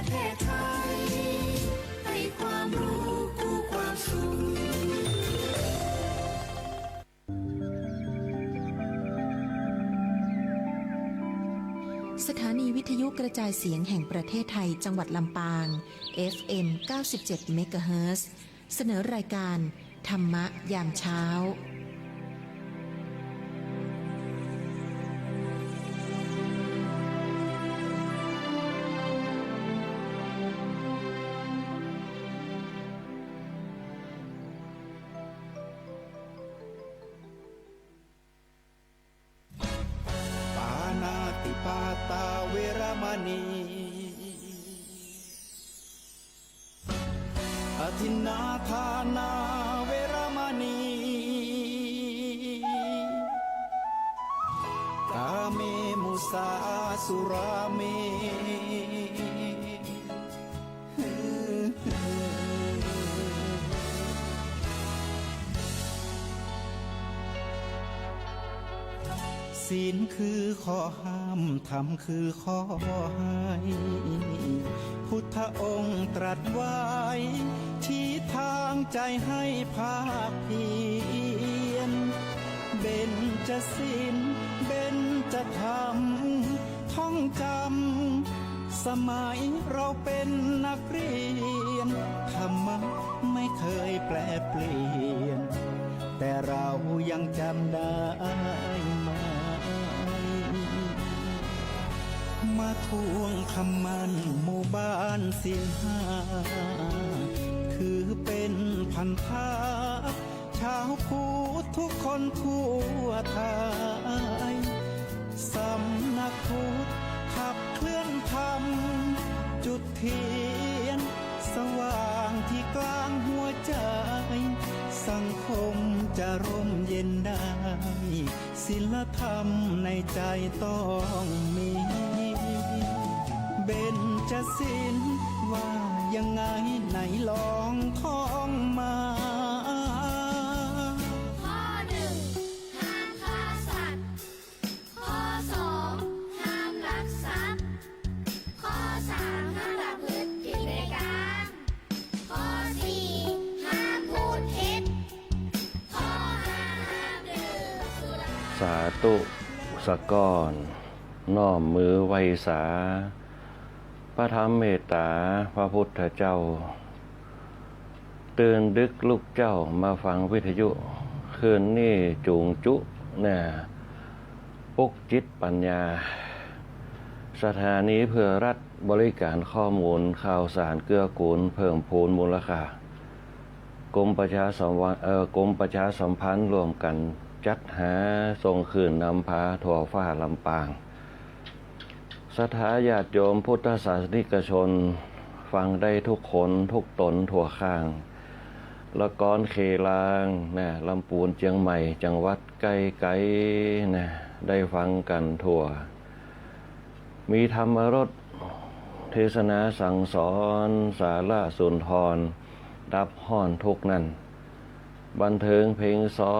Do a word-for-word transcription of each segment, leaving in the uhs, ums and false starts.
แพร่ไทย ให้ความรู้กู้ความสุข สถานีวิทยุกระจายเสียงแห่งประเทศไทย จังหวัดลำปาง เอฟเอ็ม เก้าสิบเจ็ด เมกะเฮิรตซ์ เสนอรายการธรรมะยามเช้า ปาณาติปาตาเวระมะณี อทินนาทานาเวระมะณี กาเมมุสาสุราเม ศีลคือข้อห้าม ธรรมคือข้อให้ พุทธองค์ตรัสไว้ ชี้ทางใจให้ภาคเพียร เบญจศีล เบญจธรรม ท่องจำ สมัยเราเป็นนักเรียน ธรรมะไม่เคยแปรเปลี่ยน แต่เรายังจำได้ไหม มาทวงคำมั่นหมู่บ้านศีลห้า ถือเป็นพันธะ ชาวพุทธทุกคนทั่วไทย สำนักพุทธขับเคลื่อนธรรม จุดเทียนสว่างที่กลางหัวใจ สังคมจะร่มเย็นได้ ศีลธรรมในใจต้องมี เบญจศีลว่ายังไงไหนลองท่องมา ข้อหนึ่ง ห้ามฆ่าสัตว์ ข้อสอง ห้ามลักทรัพย์ ข้อสาม ห้ามประพฤติผิดในกาม ข้อสี่ ห้ามพูดเท็จ ข้อห้า ห้ามดื่มสุรา สาธุสะก้อน น้อมมือไหว้สา พระธรรมเมตตาพระพุทธเจ้า ตื่นดึกลุกเจ๊ามาฟังวิทยุ คืนนี้จุงจุแน่ ปลุกจิตปัญญา สถานีเพื่อรัฐ บริการข้อมูลข่าวสารเกื้อกูลเพิ่มพูนมูลค่า กรมประชาสัมพันธ์ เอ่อ กรมประชาสัมพันธ์ร่วมกันจัดหาส่งคืนนำพาทั่วฟ้าลำปาง ศรัทธาญาติโยมพุทธศาสนิกชน ฟังได้ทุกคนทุกตนทั่วข้าง ละกอนเขลางนะ ลำปูน เจียงใหม่ จังหวัดใก้ๆ นะ ได้ฟังกั๋นทั่ว มีธรรมรส เทศนาสั่งสอน สาระสุนทร ดับฮ้อนทุกข์นั้น บันเทิงเพลงซอ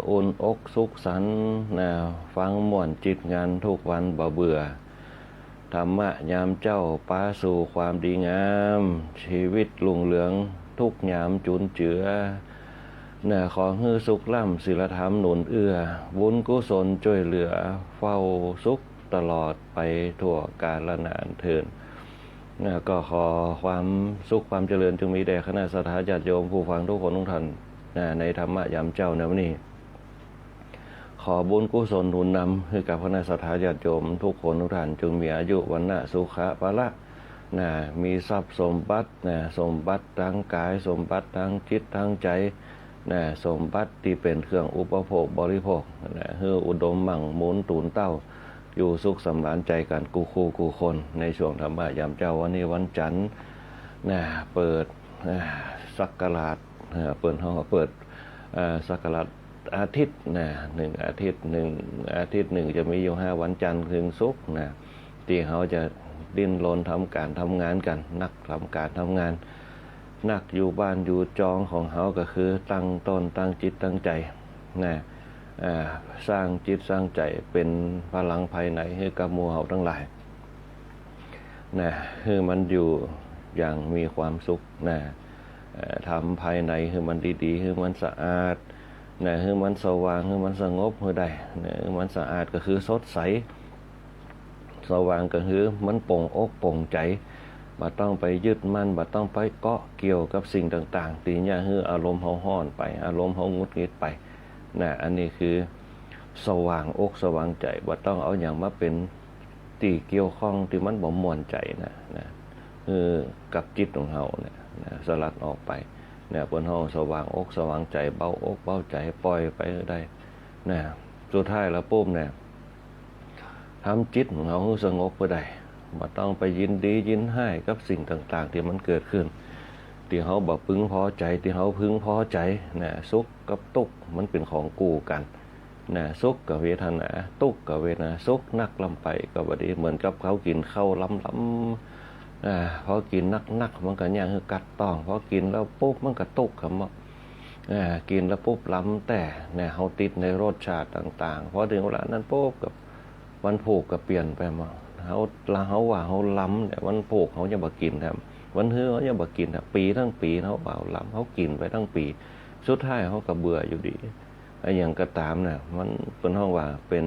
อุ่นอกสุขสันต์นะ ฟังม่วนจิตงันทุกวันบ่เบื่อ ธรรมะยามเจ๊าปาสู่ความดีงาม ชีวิตรุ่งเรืองทุกยามจุนเจือ นะ ขอหื้อสุขล้ำศีลธรรมหนุนเอื้อ บุญกุศลจ้วยเหลือเฝ้าสุข ตลอดไปทั่วกาลนานเทอญ นะ ก็ขอความสุขความเจริญจงมีแด่คณะศรัทธาญาติโยมผู้ฟังทุกคนทุกท่าน นะ ในธรรมะยามเจ๊าในวันนี้ ขอบุญกุศลหนุนนำหื้อกับคณะศรัทธาญาติโยมทุกคนทุกท่าน จงมีอายุ วรรณะ สุขะ พละ นะ มีทรัพย์สมบัติ นะ สมบัติตางกาย สมบัติตางจิตตางใจ๋ นะ สมบัติตี้เป๋นเครื่องอุปโภคบริโภค นะ หื้ออุดมมั่งมูลตูนเต้า อยู่สุขสำราญใจ๋กั๋นกู้คู่กู้คน ในช่วงธรรมะยามเจ๊าวันนี้วันจันทร์ นะ เปิด นะ ศักราช นะ เปิ้นฮ้องว่าเปิด เอ่อ ศักราชอาทิตย์ นะ หนึ่งอาทิตย์ หนึ่งอาทิตย์หนึ่งจะมีอยู่ห้าวันจันทร์เถิงศุกร์ นะ ตี้เฮาจะดิ้นรนทำก๋านทำงานกั๋น นักทำก๋านทำงาน นักอยู่บ้านอยู่จองของเฮาก็คือตั้งต้นตั้งจิตตั้งใจ๋ นะ อ่า สร้างจิตสร้างใจ๋เป๋นพลังภายในหื้อกับหมู่เฮาตังหลาย นะ หื้อมันอยู่อย่างมีความสุขนะ เอ่อ ทำภายในหื้อมันดีๆ หื้อมันสะอาดนะ หื้อมันสว่าง หื้อมันสงบหื้อได้นะ หื้อมันสะอาดก็คือสดใส สว่างก็คือมันโปร่งอกโปร่งใจ๋ บ่ต้องไปยึดมั่น บ่ต้องไปเกาะเกี่ยวกับสิ่งต่างๆ ตี้เยียะหื้ออารมณ์เฮาฮ้อนไป อารมณ์เฮาหงุดหงิดไปนะ อันนี้คือสว่างอกสว่างใจ๋ บ่ต้องเอาหยังมาเป๋นตี้เกี่ยวข้องตี้มันบ่ม่วนใจ๋นะ นะ เออ กับจิตของเฮาเนี่ยนะ สลัดออกไปเนี่ย เปิ้นฮ้องสว่างอกสว่างใจ๋ เบาอกเบาใจ๋ ปล่อยไปหื้อได้นะ สุดท้ายแล้วปุ๊บเนี่ย ทำจิตของเฮาหื้อสงบหื้อได้ บ่ต้องไปยินดียินฮ้ายกับสิ่งต่างๆ ตี้มันเกิดขึ้น ตี้เฮาบ่พึงพอใจ๋ ตี้เฮาพึงพอใจ๋นะ สุขกับตุ๊กข์มันเป๋นของกู้กั๋นนะ สุขก็เวทนา ตุ๊กข์ก็เวทนา สุขนักล้ำไปก็บ่ดี เหมือนกับเฮากิ๋นข้าวล้ำๆ อ่า พอกิ๋นนักๆ มันก็เยียะหื้อกัดต๊อง พอกิ๋นแล้วปุ๊บมันก็ตุ๊กข์ครับเนาะ อ่า กิ๋นแล้วปุ๊บล้ำแต๊นะ เฮาติดในรสชาติต่างๆ พอเถิงเวลานั้นปุ๊บก็วันผูกก็เปลี่ยนไปหมด เฮา เฮาว่าเฮาล้ำเนี่ย วันผูกเฮายังบ่กิ๋นครับ วันฮื้อเฮายังบ่กิ๋นครับ ปี๋ตึงปี๋เฮาว่าเฮาล้ำ เฮากิ๋นไปตึงปี๋ สุดท้ายเฮาก็เบื่ออยู่ดี อะหยังก็ต๋ามนะ มันเปิ้นฮ้องว่าเป๋น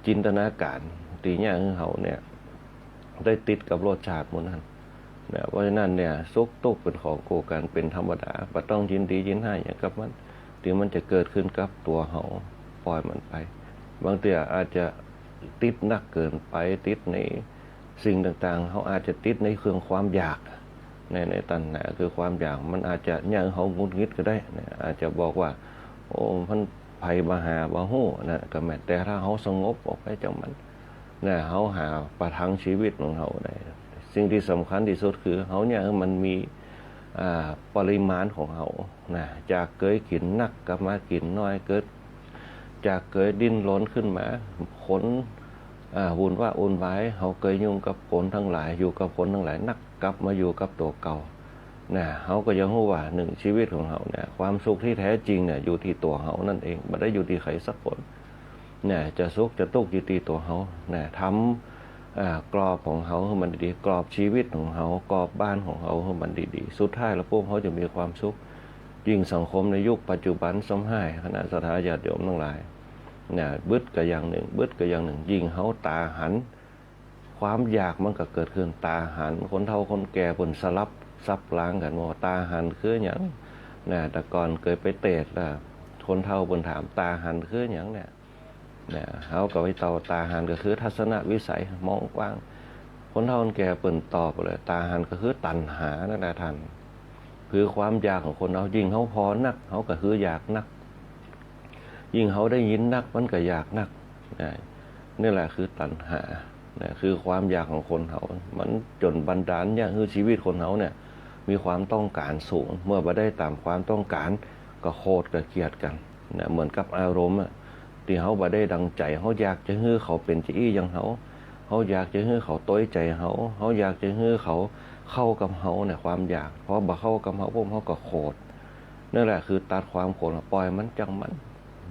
จินตนาก๋ารตี้เยียะหื้อเฮาเนี่ย ได้ติดกับรสชาติหมู่นั้นนะ เพราะฉะนั้นเนี่ย สุขตุ๊กข์เป๋นของกู้กั๋น เป๋นธรรมดา บ่ต้องยินดียินฮ้ายหยังกับมัน ตี้มันจะเกิดขึ้นกับตั๋วเฮา ปล่อยมันไป บางเตื้ออาจจะติดนักเกินไป ติดในสิ่งต่างๆ เฮาอาจจะติดในเครื่องความอยาก ใน ในตัณหาคือความอยาก มันอาจจะเยียะหื้อเฮาหงุดหงิดก็ได้นะ อาจจะบอกว่า โอ้ มัน ใผบ่าหาบ่ฮู้นะ ก็แม่น แต่ถ้าเฮาสงบออกไปจากมันนะ เฮาหาประทังชีวิตของเฮาได้ สิ่งตี้สำคัญตี้สุดคือเฮาเยียะหื้อมันมี อ่า ปริมาณของเฮานะ จากเกยกิ๋นนักก็มากิ๋นน้อย เกิด จากเกยดิ้นรนขึ้นมา คน อ่า วุ่นวาวุ่นวาย เฮาเกยยุ่งกับคนตังหลาย อยู่กับคนตังหลายนัก กลับมาอยู่กับตั๋วเก่านะ เฮาก็ยังฮู้ว่า หนึ่ง ชีวิตของเฮาเนี่ย ความสุขตี้แท้จริงเนี่ย อยู่ตี้ตั๋วเฮานั่นเอง บ่ได้อยู่ตี้ใผสักคนนะ จะสุขจะตุ๊กข์อยู่ตี้ตั๋วเฮานะ ทำ อ่า กรอบของเฮาหื้อมันดีๆ กรอบชีวิตของเฮา กรอบบ้านของเฮาหื้อมันดีๆ สุดท้ายแล้วปุ๊บเฮาจะมีความสุข ยิ่งสังคมในยุคปัจจุบันซ้ำฮ้าย คณะศรัทธาญาติโยมตังหลายนะ บึดก็อย่างนึ่ง บึดก็อย่างนึ่ง ยิ่งเฮาต๋าหัน ความอยากมันก็เกิดขึ้น ต๋าหัน คนเฒ่าคนแก่เปิ้นสลับสับรางกั๋นว่า ต๋าหันคือหยังนะ แต่ก่อนเกยไปเตสน์ละ คนเฒ่าเปิ้นถาม ต๋าหันคือหยังเนี่ย เนี่ย เฮาก็ไปตอบ ต๋าหันก็คือทัศนวิสัย มองกว้าง คนเฒ่าคนแก่เปิ้นตอบเลย ต๋าหันก็คือตัณหานั่นแหละท่าน คือความอยากของคนเฮา ยิ่งเฮาผ่อนัก เฮาก็คืออยากนัก ยิ่งเฮาได้ยินนัก มันก็อยากนักนะ นี่แหละคือตัณหานะ คือความอยากของคนเฮา มันจ๋นบันดาลเยียะหื้อชีวิตคนเฮาเนี่ย มีความต้องก๋านสูง เมื่อบ่ได้ต๋ามความต้องก๋าน ก็โขดก็เกลียดกั๋นนะ เหมือนกับอารมณ์อะ ตี้เฮาบ่ได้ดังใจ๋ เฮาอยากจะหื้อเขาเป๋นจะอี้อย่างเฮา เฮาอยากจะหื้อเขาตวยใจ๋เฮา เฮาอยากจะหื้อเขาเข้ากับเฮาเนี่ย ความอยาก พอบ่เข้ากับเฮาปุ๊บ เฮาก็โขด นั่นแหละคือตัดความโขด ปล่อยมันจ้างมัน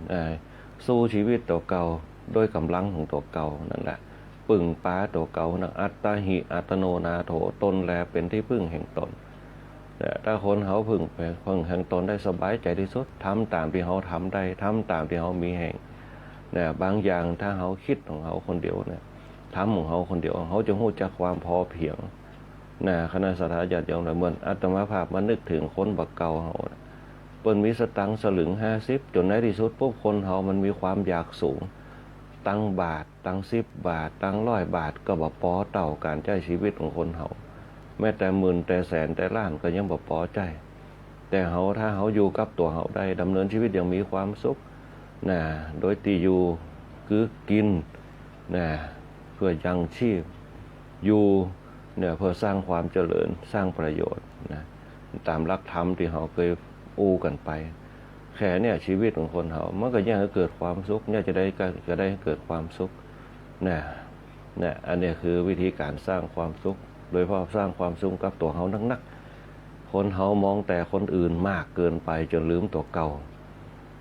เอ่อ สู้ชีวิตตั๋วเก่า ด้วยก๋ำลังของตั๋วเก่านั่นแหละ ปึ้งปาตั๋วเก่านะ อัตตาหิ อัตโนนาโถ ตนแลเป๋นตี้ปึ้งแห่งตน แต่ถ้าคนเฮาปึ้ง ปึ้งแห่งตนได้สบายใจ๋ตี้สุด ทำต๋ามตี้เฮาทำได้ ทำต๋ามตี้เฮามีแฮงนะ บางอย่างถ้าเฮากึ๊ดของเฮาคนเดียวเนี่ย ทำของเฮาคนเดียว เฮาจะฮู้จักความพอเพียงนะ คณะศรัทธาญาติโยม เหมือนอาตมาภาพมานึกเถิงคนบ่าเก่าเฮานะ เปิ้นมีสตางค์สลึงห้าสิบ จ๋นในตี้สุดปุ๊บ คนเฮามันมีความอยากสูง ตังค์บาท ตังค์สิบบาท ตังค์ร้อยบาท ก็บ่ปอเต้าก๋านใจ๊ชีวิตของคนเฮา แม้แต่หมื่น แต่แสน แต่ล้าน ก็ยังบ่ปอใจ๊ แต่เฮา ถ้าเฮาอยู่กับตั๋วเฮาได้ ดำเนินชีวิตอย่างมีความสุขนะ โดยตี้อยู่คือกิ๋นนะ เพื่อยังชีพ อยู่เนี่ย เพื่อสร้างความเจริญ สร้างประโยชน์นะ ต๋ามหลักธรรมตี้เฮาเกยอู้กั๋นไป แค่เนี่ย ชีวิตของคนเฮา มันก็เยียะหื้อเกิดความสุข เยียะจาใดก็ ก็ได้เกิดความสุขนะ เนี่ย อันนี้คือวิธีก๋านสร้างความสุข โดยเฉพาะสร้างความสุขกับตั๋วเฮานักๆ คนเฮามองแต่คนอื่นมากเกินไปจ๋นลืมตั๋วเก่า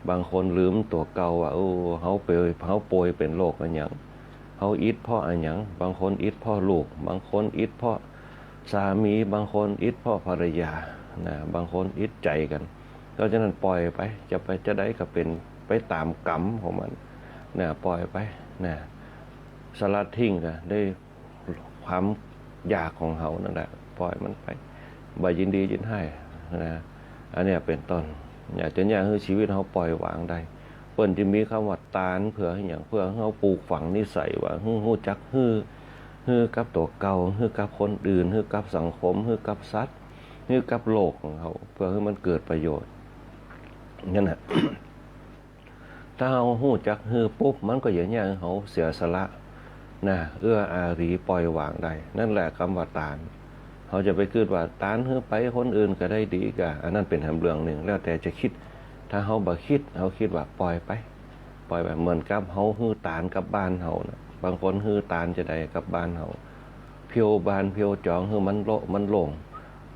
บางคนลืมตั๋วเก่าว่า โอ้ เฮาเป๋น เฮาป่วยเป๋นโรคอะหยัง เขาอิดเพราะอะหยัง บางคนอิดเพราะลูก บางคนอิดเพราะสามี บางคนอิดเพราะภรรยา นะ บางคนอิดใจ๋กั๋น เพราะฉะนั้นปล่อยไป จะไปจาใดก็เป๋นไปต๋ามก๋รรมของมัน นะ ปล่อยไป นะ สลัดทิ้งก็ได้ ความอยากของเฮานั่นแหละ ปล่อยมันไป บ่ยินดียินฮ้ายนะ อันเนี้ยเป๋นต้น อยากจะเยียะหื้อชีวิตเฮาปล่อยวางได้ เปิ้นจึงมีกำว่าตาน เปื้ออะหยัง เปื้อหื้อเฮาปลูกฝังนิสัยว่า หื้อ ฮู้จักหื้อ หื้อกับตั๋วเก่า หื้อกับคนอื่น หื้อกับสังคม หื้อกับสัตว์ หื้อกับโลกของเฮา เปื้อหื้อมันเกิดประโยชน์ นั่นแหละ ถ้าเฮาฮู้จักหื้อปุ๊บ มันก็จะเยียะหื้อเฮาเสียสละ นะ เอื้ออารีปล่อยวางได้ นั่นแหละกำว่าตาน เฮาจะไปกึ๊ดว่าตานหื้อไปคนอื่นก็ได้ดีก่า อันนั้นเป๋นแหมเรื่องนึ่ง แล้วแต่จะกึ๊ด ถ้าเฮาบ่กึ๊ด เฮากึ๊ดว่าปล่อยไป ปล่อยไป เหมือนกับเฮาหื้อตานกับบ้านเฮานะ บางคนหื้อตานจาใดกับบ้านเฮา เผียวบ้านเผียวจ๋องหื้อมันโละ มันโล่ง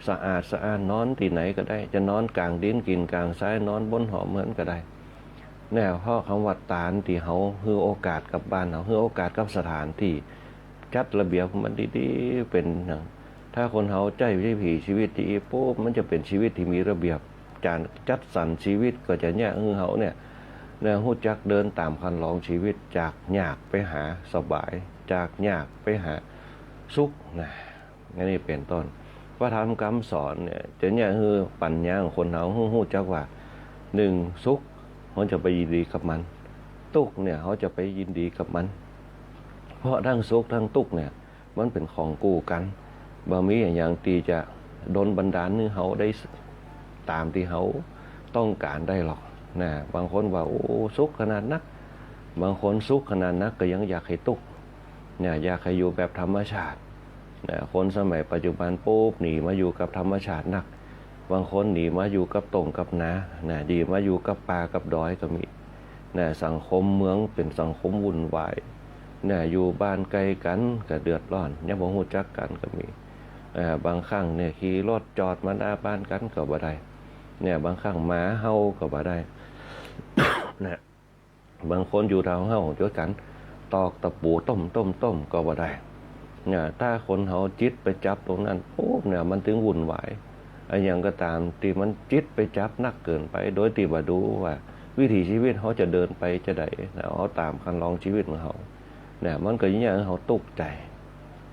สะอาดสะอ้าน นอนตี้ไหนก็ได้ จะนอนก๋างดิน กิ๋นก๋างทราย นอนบนหอเมือนก็ได้ เนี่ย เพราะกำว่าตานตี้เฮาหื้อโอกาสกับบ้านเฮา หื้อโอกาสกับสถานตี้ จัดระเบียบมันดีๆ เป๋นหยัง ถ้าคนเฮาใจ๊วิถีชีวิตตี้อี้ปุ๊บ มันจะเป๋นชีวิตตี้มีระเบียบ ก๋านจัดสรรชีวิตก็จะเยียะหื้อเฮาเนี่ย เนี่ย ฮู้จักเดินต๋ามคันลองชีวิต จากยากไปหาสบาย จากยากไปหาสุขนะ อันนี้เป๋นต้น พระธรรมกำสอนเนี่ย จะเยียะหื้อปั๋ญญาของคนเฮา หื้อฮู้จักว่า นึ่ง สุข เฮาจะไปยินดีกับมัน ตุ๊กข์เนี่ย เฮาจะไปยินดีกับมัน เพราะตึงสุขตึงตุ๊กข์เนี่ย มันเป๋นของกู้กั๋น บ่มีอะหยังตี้จะดลบันดาลหื้อเฮาได้ต๋ามตี้เฮาต้องก๋านได้หรอกนะ บางคนว่า โอ้ สุขขนาดนัก บางคนสุขขนาดนักก็ยังอยากหื้อตุ๊กข์ เนี่ย อยากหื้ออยู่แบบธรรมชาติ นะ คนสมัยปัจจุบันปุ๊บ หนีมาอยู่กับธรรมชาตินัก บางคนหนีมาอยู่กับต้งกับนา นะ หนีมาอยู่กับป่ากับดอยก็มี นะ สังคมเมืองเป๋นสังคมวุ่นวาย นะ อยู่บ้านไก๋กั๋นก็เดือดร้อน ยังบ่ฮู้จักกั๋นก็มี เอ่อ บางครั้งเนี่ย ขี่รถจอดมาหน้าบ้านกั๋นก็บ่ได้ เนี่ย บางครั้งหมาเห่าก็บ่ได้ นะ บางคนอยู่แถวเฮ้าตวยกั๋น ตอกตะปูต้มๆๆ ก็บ่ได้ เนี่ย ถ้าคนเฮาจิตไปจับตรงนั้นปุ๊บเนี่ย มันตึงวุ่นวาย อะหยังก็ต๋ามตี้มันจิตไปจับนักเกินไป โดยตี้บ่ดูว่าวิถีชีวิตเฮาจะเดินไปจาใดนะ เอาต๋ามคันลองชีวิตของเฮา เนี่ย มันก็เยียะหื้อเฮาตุ๊กข์ใจ๋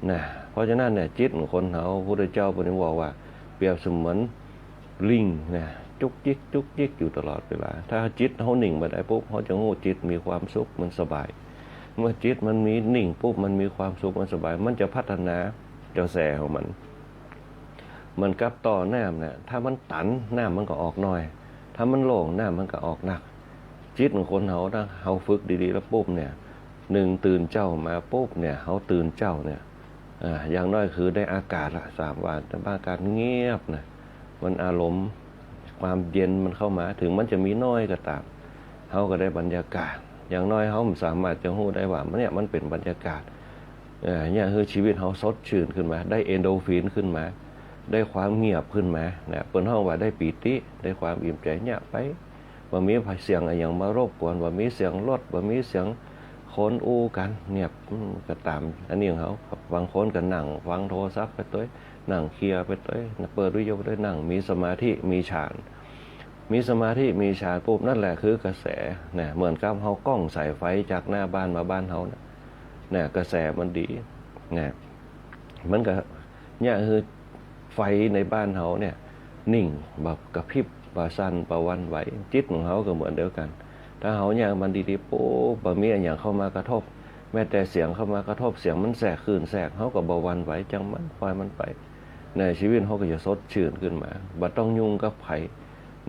นะ เพราะฉะนั้นเนี่ย จิตของคนเฮา พระพุทธเจ้าเปิ้นบอกว่า เปรียบเสมือน ลิงนะ จุกจิกจุกจิกอยู่ตลอดเวลา ถ้าจิตเฮานิ่งบ่ได้ปุ๊บ เฮาจะฮู้จิตมีความสุข มันสบาย เมื่อจิตมันมีนิ่งปุ๊บ มันมีความสุข มันสบาย มันจะพัฒนากระแสของมัน เหมือนกับต่อน้ำน่ะ ถ้ามันตัน น้ำมันก็ออกน้อย ถ้ามันโล่ง น้ำมันก็ออกนัก จิตของคนเฮา ถ้าเฮาฝึกดีๆ แล้วปุ๊บเนี่ย นึ่ง ตื่นเจ๊ามาปุ๊บเนี่ย เฮาตื่นเจ๊าเนี่ย อ่า อย่างน้อยคือได้อากาศละ สามวา แต่อากาศเงียบนะ มันอารมณ์ความเย็นมันเข้ามา ถึงมันจะมีน้อยก็ต๋าม เฮาก็ได้บรรยากาศ อย่างน้อยเฮาสามารถจะฮู้ได้ว่า เนี่ย มันเป๋นบรรยากาศ เอ่อ เนี่ย หื้อชีวิตเฮาสดชื่นขึ้นมา ได้เอนโดรฟินขึ้นมา ได้ความเงียบขึ้นมา นะ เปิ้นฮ้องว่าได้ปีติ ได้ความอิ่มใจ๋ เนี่ย ไป บ่มีเสียงอะหยังมารบกวน บ่มีเสียงรถ บ่มีเสียงคนอู้กั๋น เงียบ อืม ก็ต๋าม อันนี้ของเฮา บางคนก็นั่งฟังโทรศัพท์ไปตวย นั่งเคลียร์ไปตวย เปิดวิทยุไปตวย นั่งมีสมาธิ มีฌาน มีสมาธิ มีฌานปุ๊บ นั่นแหละคือกระแส นะ เหมือนกับเฮาก้องสายไฟจากหน้าบ้านมาบ้านเฮานะ นะ กระแสมันดี นะ มันก็ เนี่ย คือไฟในบ้านเฮาเนี่ย นิ่ง บ่กระพริบ บ่สั่น บ่หวั่นไหว จิตของเฮาก็เหมือนเดียวกั๋น ถ้าเฮาเนี่ยมันดีๆ ปุ๊บ บ่มีอะหยังเข้ามากระทบ แม้แต่เสียงเข้ามากระทบ เสียงมันแสกคลื่นแสก เฮาก็บ่หวั่นไหว จั่งมัน ปล่อยมันไป ในชีวิตเฮาก็จะสดชื่นขึ้นมา บ่ต้องยุ่งกับใผ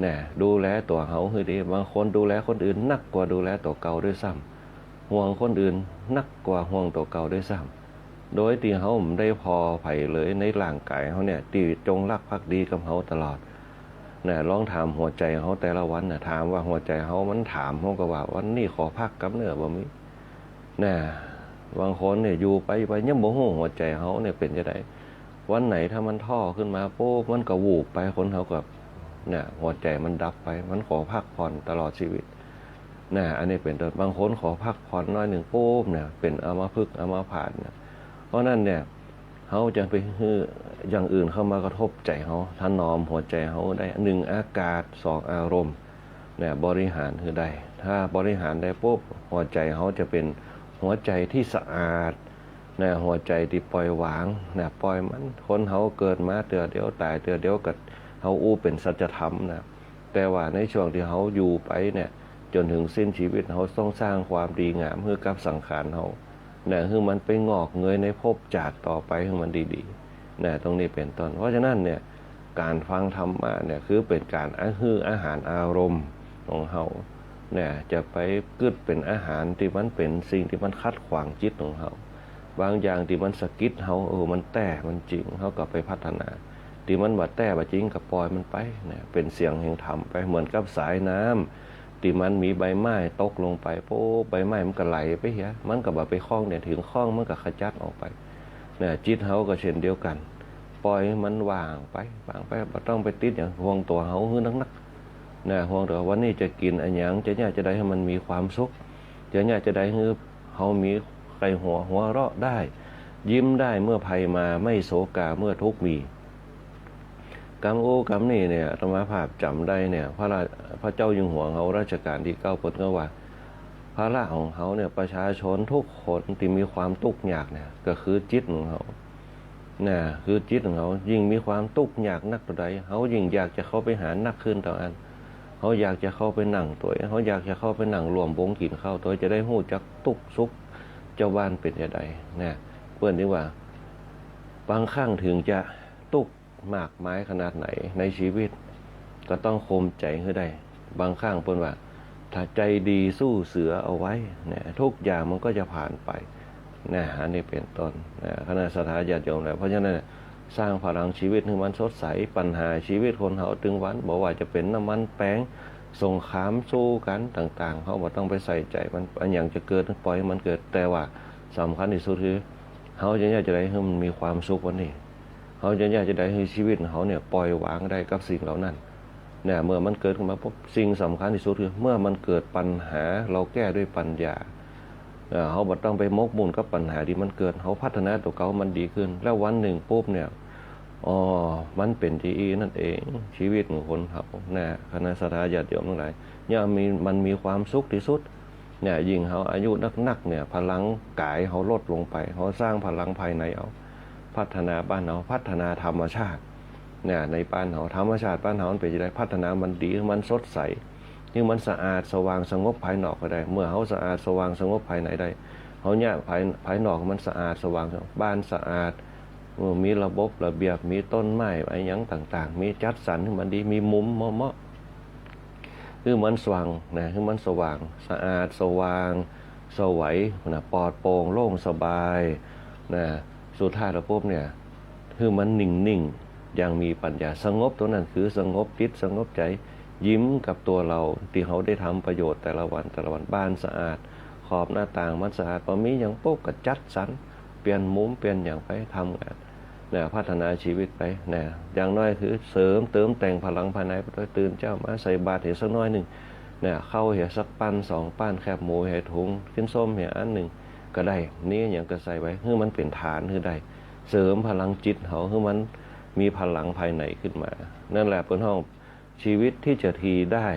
นะ ดูแลตั๋วเฮาหื้อดี บางคนดูแลคนอื่นนักกว่าดูแลตั๋วเก่าด้วยซ้ำ ห่วงคนอื่นนักกว่าห่วงตั๋วเก่าด้วยซ้ำ โดยตี้เฮาบ่ได้ผ่อใผเลยในร่างก๋ายเฮาเนี่ย ตี้จงรักภักดีกับเฮาตลอด นะ ลองถามหัวใจ๋เฮาแต่ละวันนะ ถามว่าหัวใจ๋เฮามันถามเฮาก่อว่า วันนี้ขอพักกำเน้อ บ่มี นะ บางคนเนี่ยอยู่ไปไปยังบ่ฮู้หัวใจ๋เฮาเนี่ยเป๋นจาใด วันไหนถ้ามันท้อขึ้นมาปุ๊บ มันก็วูบไป คนเฮาก็ นะ หัวใจ๋มันดับไป มันขอพักผ่อนตลอดชีวิต นะ อันนี้เป๋นต้น บางคนขอพักผ่อนหน้อยนึ่งปุ๊บเนี่ย เป๋นอัมพฤกษ์อัมพาตเนี่ย เพราะนั้นเนี่ย เฮาจะไปหื้ออย่างอื่นเข้ามากระทบใจ๋เฮา ถนอมหัวใจ๋เฮาได้ นึ่งอากาศ สองอารมณ์ เนี่ย บริหารหื้อได้ ถ้าบริหารได้ปุ๊บ หัวใจ๋เฮาจะเป๋นหัวใจ๋ตี้สะอาด นะ หัวใจ๋ตี้ปล่อยวาง นะ ปล่อยมัน คนเฮาเกิดมาเตื้อเดียว ต๋ายเตื้อเดียว ก็เฮาอู้เป๋นสัจธรรมนะ แต่ว่าในช่วงตี้เฮาอยู่ไปเนี่ย จ๋นเถิงสิ้นชีวิต เฮาต้องสร้างความดีงามหื้อกับสังขารเฮา นะ หื้อมันไปงอกเงยในภพจาติต่อไป หื้อมันดีๆ นะ ตรงนี้เป๋นต้น เพราะฉะนั้นเนี่ย ก๋านฟังธรรมะเนี่ย คือเป๋นก๋านหื้ออาหารอารมณ์ของเฮา เนี่ย จะไปกึ๊ดเป๋นอาหารตี้มันเป๋นสิ่งตี้มันขัดขวางจิตของเฮา บางอย่างตี้มันสะกิดเฮา เออ มันแต๊ มันจริง เฮาก็ไปพัฒนา ตี้มันบ่แต๊บ่จริงก็ปล่อยมันไป เนี่ย เป๋นเสียงแห่งธรรมไป เหมือนกับสายน้ำ ตี้มันมีใบไม้ตกลงไป ปุ๊บ ใบไม้มันก็ไหลไปเหีย มันก็บ่ไปข้องเนี่ย เถิงข้องมันก็ขจัดออกไป นะ จิตเฮาก็เช่นเดียวกั๋น ปล่อยมันว่างไป ว่างไป บ่ต้องไปติดหยัง ห่วงตั๋วเฮาหื้อนักๆ นะ ห่วงตั๋ว วันนี้จะกิ๋นอะหยัง จะเยียะจาใดหื้อมันมีความสุข จะเยียะจาใดหื้อเฮามีใค่หัว หัวเราะได้ ยิ้มได้เมื่อภัยมา ไม่โศกาเมื่อทุกข์มี กำอู้กำนี้เนี่ย อาตมาภาพจ๋ำได้เนี่ย พระรา- พระเจ้าอยู่หัวเฮารัชกาลตี้เก้า เปิ้นก็ว่า ภาระของเฮาเนี่ย ประชาชนทุกคนตี้มีความตุ๊กข์ยากเนี่ย ก็คือจิตของเฮา นะ คือจิตของเฮา ยิ่งมีความตุ๊กข์ยากนักเต้าใด เฮายิ่งอยากจะเข้าไปหานักขึ้นเต้าอั้น เฮาอยากจะเข้าไปนั่งตวย เฮาอยากจะเข้าไปนั่งร่วมวงกิ๋นข้าวตวย จะได้ฮู้จักตุ๊กข์สุขจาวบ้านเป๋นจาใด นะ เปิ้นจึงว่า บางครั้งเถิงจะตุ๊กข์มากมายขนาดไหนในชีวิต ก็ต้องข่มใจ๋หื้อได้ บางครั้งเปิ้นว่า ถ้าใจ๋ดีสู้เสือเอาไว้ นะ ทุกอย่างมันก็จะผ่านไป นะ อันนี้เป๋นต้น นะ คณะศรัทธาญาติโยมนะ เพราะฉะนั้นน่ะ สร้างพลังชีวิตหื้อมันสดใส ปัญหาชีวิตคนเฮาตึงวัน บ่ว่าจะเป๋นน้ำมันแปง สงครามสู้กั๋นต่างๆ เฮาบ่ต้องไปใส่ใจ๋มัน อะหยังจะเกิดปล่อยหื้อมันเกิด แต่ว่าสำคัญตี้สุดคือ เฮาจะเยียะจาใดหื้อมันมีความสุขวันนี้ เฮาจะเยียะจาใดหื้อชีวิตเฮาเนี่ยปล่อยวางได้กับสิ่งเหล่านั้น เนี่ย เมื่อมันเกิดขึ้นมาปุ๊บ สิ่งสำคัญตี้สุดคือ เมื่อมันเกิดปัญหา เฮาแก้ด้วยปัญญา เอ่อ เฮาบ่ต้องไปหมกมุ่นกับปัญหาตี้มันเกิด เฮาพัฒนาตั๋วเก่ามันดีขึ้น แล้ววันนึ่งปุ๊บเนี่ย อ๋อ มันเป๋นจาอี้นั่นเอง ชีวิตของคนเฮา นะ คณะศรัทธาญาติโยมตังหลาย เนี่ย มี- มันมีความสุขตี้สุด เนี่ย ยิ่งเฮาอายุนักๆ เนี่ย พลังก๋ายเฮาลดลงไป เฮาสร้างพลังภายในเอา พัฒนาบ้านเฮา พัฒนาธรรมชาติ เนี่ย ในบ้านเฮา ธรรมชาติบ้านเฮามันเป๋นจาใด พัฒนามันดี หื้อมันสดใส หื้อมันสะอาดสว่างสงบภายนอกก็ได้ เมื่อเฮาสะอาดสว่างสงบภายในได้ เฮาเยียะภาย- ภายนอกมันสะอาดสว่าง บ้านสะอาด เออ มีระบบระเบียบ มีต้นไม้อะหยังต่างๆ มีจัดสรรหื้อมันดี มีมุมเหมาะๆ หื้อมันสว่างนะ หื้อมันสว่าง สะอาดสว่าง สวัยนะ ปลอดโปร่งโล่งสบายนะ สุดท้ายแล้วปุ๊บเนี่ย หื้อมันนิ่งๆ อย่างมีปัญญา สงบ ตั๋วนั้นคือสงบจิตสงบใจ๋ ยิ้มกับตั๋วเฮาตี้เฮาได้ทำประโยชน์แต่ละวันแต่ละวัน บ้านสะอาด ขอบหน้าต่างมันสะอาด บ่มีหยังปุ๊บก็จัดสรร เปลี่ยนมุมเปลี่ยนหยังไปทำงาน นะ พัฒนาชีวิตไป นะ อย่างน้อยคือเสริมเติมแต่งพลังภายในไปตวย ตื่นเจ๊ามาใส่บาตรเหียสักหน้อยนึ่ง นะ ข้าวเหียสักปั้นสองปั้น แคบหมูเหียถุง จิ๊นส้มเหียอันนึ่งก็ได้ นี่หยังก็ใส่ไว้ หื้อมันเป๋นฐานหื้อได้ เสริมพลังจิตเฮา หื้อมันมีพลังภายในขึ้นมา นั่นแหละเปิ้นฮ้อง ชีวิตตี้จะดีได้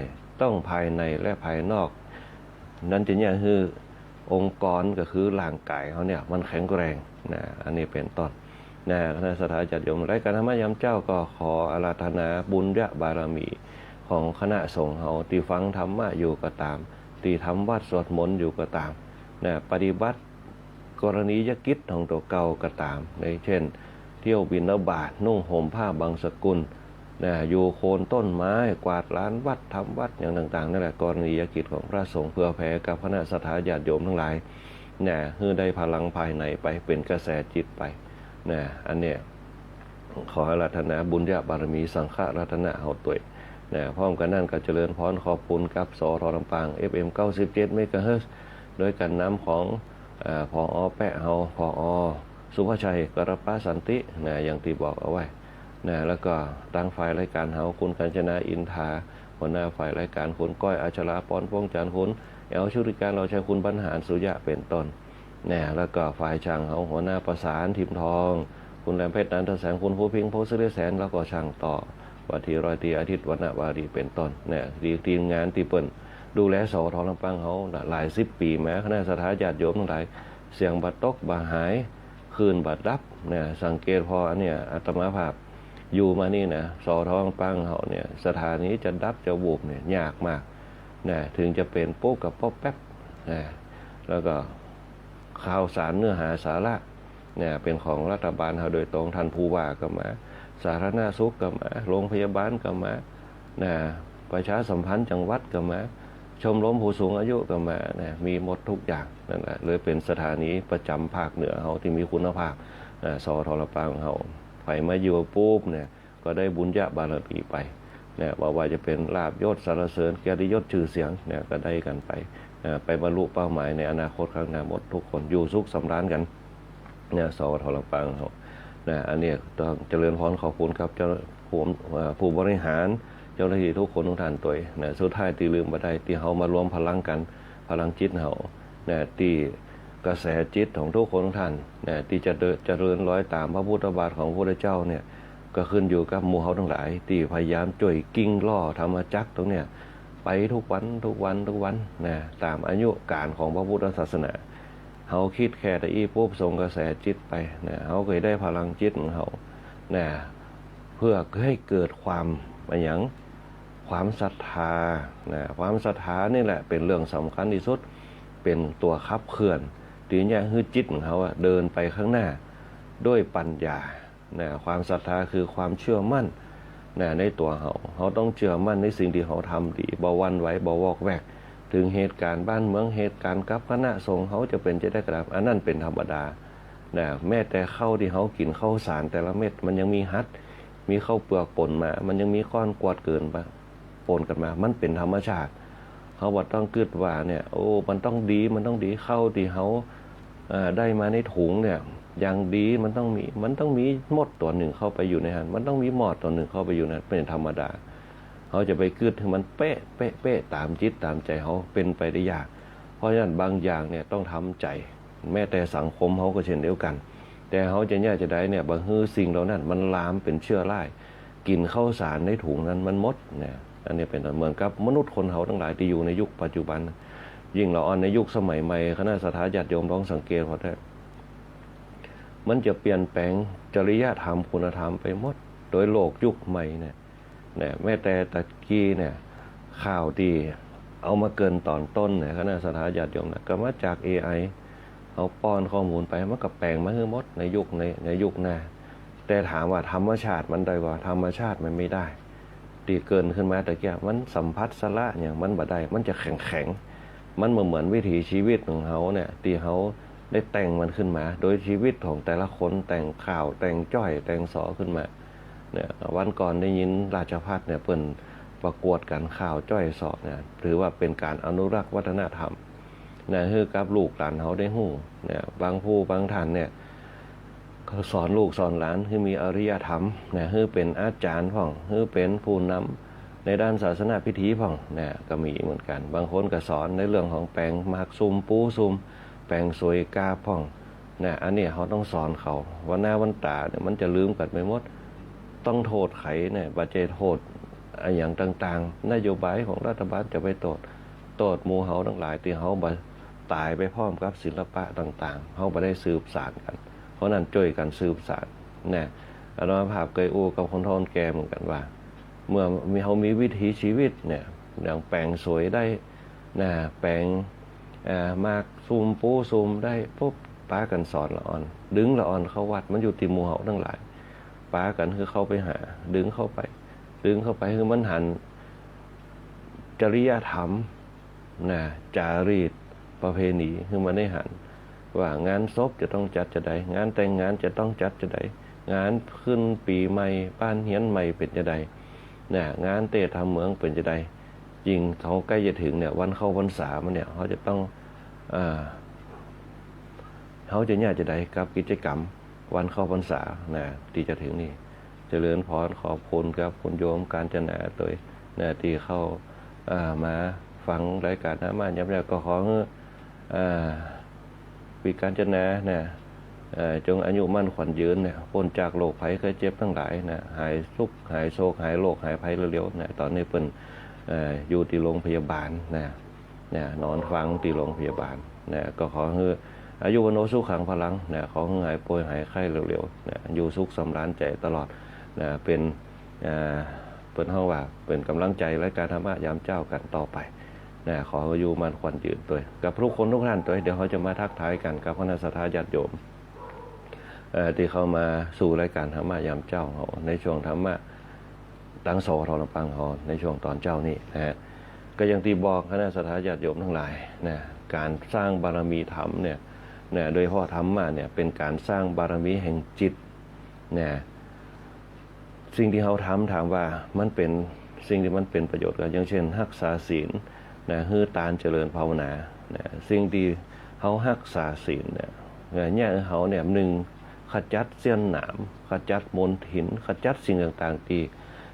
ต้องภายในและภายนอก นั้นจะเยียะหื้อองค์กรก็คือร่างก๋ายเฮาเนี่ยมันแข็งแรงนะ อันนี้เป๋นต้นนะ คณะศรัทธาญาติโยม รายก๋านธรรมะยามเจ๊าก็ขออาราธนาบุญญบารมีของคณะสงฆ์เฮา ตี้ฟังธรรมะอยู่ก็ต๋าม ตี้ทำวัตรสวดมนต์อยู่ก็ต๋ามนะ ปฏิบัติ กรณียกิจของตั๋วเก่าก็ต๋าม ในเช่น เที่ยวบิณฑบาต นุ่งห่มผ้าบังสกุล นะ อยู่โคนต้นไม้ กวาดลานวัด ทำวัตร อย่างต่างๆ นั่นแหละ กรณียกิจของพระสงฆ์ เผื่อแผ่กับคณะศรัทธาญาติโยมตังหลาย นะ หื้อได้พลังภายในไป เป๋นกระแสจิตไป นะ อันเนี้ย ขออาราธนาบุญญบารมี สังฆรัตนะเฮาตวย นะ พร้อมกั๋นนั้นก็เจริญพรขอบคุณกับ สท ลำปาง เอฟเอ็ม เก้าสิบเจ็ด เมกะเฮิรตซ์ โดยก๋านนำของ อ่า ผอ. แป๊ะเฮา ผอ. สุภชัย กรปะสันติ นะ อย่างตี้บอกเอาไว้ นะ แล้วก็ตางฝ่ายรายก๋านเฮา คุณกัญจนา อินทา หัวหน้าฝ่ายรายก๋าน คุณก้อย อัชราพร พวงจันทร์ คุณ แอล ชุติการ เหล่าชัย คุณบรรหาร สุยะ เป๋นต้น นะ แล้วก็ฝ่ายช่างเฮา หัวหน้าประสาน ทิมทอง คุณแหลมเพชร นันทแสง คุณภูพิงค์ โพธิ์สิริแสน แล้วก็ช่างต่อ ว่าตี้ร้อยตรีอาทิตย์ วรรณวารี เป๋นต้น นะ ตี้ ตี้งานตี้เปิ้นดูแล สวท ลำปางเฮานะ หลายสิบปี๋มา คณะศรัทธาญาติโยมตังหลาย เสียงบ่ตกบ่หาย คลื่นบ่ดับนะ สังเกตผ่ออันเนี้ย อาตมาภาพอยู่มานี่นะ สวท ลำปางเฮาเนี่ย สถานีจะดับจะวูบเนี่ย ยากมากนะ เถิงจะเป๋นปุ๊บก็ป๊อบแป๊บนะ แล้วก็ข่าวสารเนื้อหาสาระเนี่ย เป๋นของรัฐบาลเฮาโดยตรง ต้านผู้ว่าก็มา สาธารณสุขก็มา โรงพยาบาลก็มา นะ ประชาสัมพันธ์จังหวัดก็มา ชมรมผู้สูงอายุก็มา นะ มีหมดทุกอย่าง นั่นแหละ เลยเป๋นสถานีประจ๋ำภาคเหนือเฮาตี้มีคุณภาพ นะ สวท ลำปางเฮา ใผมาอยู่ปุ๊บเนี่ย ก็ได้บุญญาบารมีไป นะ บ่ว่าจะเป๋นลาภยศสรรเสริญ เกียรติยศชื่อเสียง นะ ก็ได้กั๋นไป นะ ไปบรรลุเป้าหมายในอนาคตข้างหน้าหมดทุกคน อยู่สุขสำราญกั๋น นะ สวท ลำปางเฮา นะ อันเนี้ยต้องเจริญพรขอบคุณครับ เจ้า ผู้ เอ่อ ผู้บริหาร เจ้าหน้าตี้ทุกคนทุกท่านตวย นะ สุดท้ายตี้ลืมบ่ได้ ตี้เฮามารวมพลังกั๋น พลังจิตเฮา นะ ตี้กระแสจิตของทุกคนทุกท่าน นะ ตี้จะเดิน เจริญรอยต๋ามพระพุทธบาทของพระพุทธเจ้าเนี่ย ก็ขึ้นอยู่กับหมู่เฮาตังหลาย ตี้พยายามจ้วยกิ้งล้อธรรมจักรตรงเนี้ย ไปทุกวัน ทุกวัน ทุกวัน นะ ต๋ามอายุก๋านของพระพุทธศาสนา เฮาคิดแค่ตะอี้ปุ๊บ ส่งกระแสจิตไปนะ เฮาก็ได้พลังจิตของเฮานะ เพื่อหื้อเกิดความ อะหยัง ความศรัทธานะ ความศรัทธานี่แหละเป๋นเรื่องสำคัญตี้สุด เป๋นตั๋วขับเคลื่อน ตี้จะหื้อจิตของเฮาอะ เดินไปข้างหน้าด้วยปัญญา นะ ความศรัทธาคือความเจื้อมั่น นะ ในตั๋วเฮา เฮาต้องเจื้อมั่นในสิ่งตี้เฮาทำดี บ่หวั่นไหว บ่วอกแวก เถิงเหตุก๋ารณ์บ้านเมือง เหตุก๋ารณ์กับคณะสงฆ์เฮาจะเป๋นจะใดก็ต๋าม อันนั้นเป๋นธรรมดา นะ แม้แต่ข้าวตี้เฮากิ๋น ข้าวสารแต่ละเม็ด มันยังมีหัด มีข้าวเปลือกป่นมา มันยังมีก้อนกวาดเกินมา ป่นกั๋นมา มันเป๋นธรรมชาติ เฮาบ่ต้องกึ๊ดว่าเนี่ย โอ้ มันต้องดี มันต้องดี ข้าวตี้เฮา เอ่อ ได้มาในถุงเนี่ย อย่างดี มันต้องมี มันต้องมีมดตั๋วนึ่งเข้าไปอยู่ในหั้น มันต้องมีมอดตั๋วนึ่งเข้าไปอยู่ในหั้น เป๋นธรรมดา เฮาจะไปกึ๊ดหื้อมันเป๊ะ เป๊ะ เป๊ะ ต๋ามจิตต๋ามใจ๋เฮา เป๋นไปได้ยาก เพราะฉะนั้นบางอย่างเนี่ยต้องทำใจ๋ แม้แต่สังคมเฮาก็เช่นเดียวกั๋น แต่เฮาจะเยียะจะใดเนี่ย บ่หื้อสิ่งเหล่านั้นมันลามเป๋นเจื้อร้าย กิ๋นข้าวสารในถุงนั้นมันหมดนะ อันนี้เป๋นต้น เหมือนกับมนุษย์คนเฮาตังหลายตี้อยู่ในยุคปัจจุบัน ยิ่งละอ่อนในยุคสมัยใหม่ คณะศรัทธาญาติโยมลองสังเกตผ่อเต๊อะ มันจะเปลี่ยนแป๋งจริยธรรมคุณธรรมไปหมด โดยโลกยุคใหม่เนี่ย นะ แม้แต่ตะกี้เนี่ย ข่าวตี้เอามาเกริ่นต๋อนต้นเนี่ย คณะศรัทธาญาติโยมนะ ก็มาจาก เอไอ เอาป้อนข้อมูลไป มันก็แป๋งมาหื้อหมดในยุค ใน ในยุคหน้า แต่ถามว่าธรรมชาติมันได้บ่ ธรรมชาติมันไม่ได้ ตี้เกริ่นขึ้นมาตะกี้ มันสัมผัสสละหยังมันบ่ได้ มันจะแข็งๆ มันบ่เหมือนวิถีชีวิตของเฮาเนี่ย ตี้เฮาได้แต่งมันขึ้นมา โดยชีวิตของแต่ละคน แต่งข่าว แต่งจ้อย แต่งสอขึ้นมา เนี่ย วันก่อนได้ยินราชภัฏเนี่ย เปิ้นประกวดกั๋นข่าวจ้อยสอเนี่ย ถือว่าเป๋นก๋านอนุรักษ์วัฒนธรรมนะ หื้อกับลูกหลานเฮาได้ฮู้เนี่ย บางผู้บางท่านเนี่ย สอนลูกสอนหลานหื้อมีอริยธรรมนะ หื้อเป๋นอาจ๋ารย์พ่อง หื้อเป๋นผู้นำในด้านศาสนพิธีพ่องนะ ก็มีเหมือนกั๋น บางคนก็สอนในเรื่องของแป๋งหมากสุมปูสุม แป๋งสวยกาพ่อง นะ อันนี้เฮาต้องสอนเขา วันหน้าวันต๋าเนี่ยมันจะลืมกั๋นไปหมด ต้องโต้ษใผเนี่ย บ่ใจ้โต้ษอะหยังต่างๆ นโยบายของรัฐบาลจะไปโต้ษ โต้ษหมู่เฮาตังหลายตี้เฮาบ่ต๋ายไปพร้อมกับศิลปะต่างๆ เฮาบ่ได้สืบสานกั๋น เพราะนั้นจ้วยกั๋นสืบสานนะ อาตมาภาพเกยอู้กับคนเฒ่าคนแก่เหมือนกั๋นว่า เมื่อมี เฮามีวิถีชีวิตเนี่ย อย่างแป๋งสวยได้นะ แป๋ง เอ่อ หมากสุมปูสุมได้ปุ๊บ ปากั๋นสอนละอ่อน ดึงละอ่อนเข้าวัด มันอยู่ตี้หมู่เฮาตังหลาย ปากั๋นหื้อเข้าไปหา ดึงเข้าไป ดึงเข้าไปหื้อมันหันจริยธรรมนะ จารีตประเพณี หื้อมันได้หัน ว่างานศพจะต้องจัดจะใด งานแต่งงานจะต้องจัดจะใด งานขึ้นปี๋ใหม่ บ้านเฮือนใหม่เป๋นจะใดนะ งานเต๊ทำเมืองเป๋นจะใด ยิ่งเฮาใก้จะเถิงเนี่ย วันเข้าพรรษามาเนี่ย เฮาจะต้อง เอ่อ เฮาจะเยียะจะใดกับกิจกรรมวันเข้าพรรษานะ ตี้จะเถิงนี่ เจริญพร ขอบคุณครับ คุณโยมกาญจนาตวยนะ ตี้เข้า เอ่อ มา ฟังรายก๋านธรรมะยามเจ๊า ก็ขอหื้อ อ่า พี่กาญจนานะ เอ่อ จงอายุมั่นขวัญยืนเนี่ย ป๊นจากโรคภัยไข้เจ็บตังหลายนะ หายสุข หายโศก หายโรค หายภัยเร็วๆนะ ต๋อนนี้เปิ้น เอ่อ อยู่ตี้โรงพยาบาลนะ นะ นอนฟังตี้โรงพยาบาลนะ ก็ขอหื้ออายุวัณโณสุขังพลังนะ ขอหื้อหายป่วยหายไข้เร็วๆนะ อยู่สุขสำราญใจ๋ตลอดนะ เป๋น อ่า เปิ้นฮ้องว่าเป๋นก๋ำลังใจ๋รายก๋านธรรมะยามเจ๊ากั๋นต่อไปนะ ขออายุมั่นขวัญยืนตวย กับกู้คนกู้ต้านตวย เดี๋ยวเฮาจะมาทักทายกั๋นกับคณะศรัทธาญาติโยม เอ่อ ตี้เข้ามาสู่รายก๋านธรรมะยามเจ๊าเฮา ในช่วงธรรมะตัง สวท ลำปางเฮา ในช่วงต๋อนเจ๊านี้นะฮะ ก็อย่างตี้บอกคณะศรัทธาญาติโยมตังหลายนะ ก๋านสร้างบารมีธรรมเนี่ยนะ โดยเฉพาะธรรมะเนี่ย เป๋นก๋านสร้างบารมีแห่งจิตนะ สิ่งตี้เฮาทำ ถามว่ามันเป๋นสิ่งตี้มันเป๋นประโยชน์ก่อ อย่างเช่น ฮักษาศีลนะ หื้อตาน เจริญภาวนานะ สิ่งตี้เฮาฮักษาศีลเนี่ย เนี่ย เฮาเนี่ย นึ่ง ขจัดเสี้ยนหนาม ขจัดมลทิน ขจัดสิ่งต่างๆ ตี้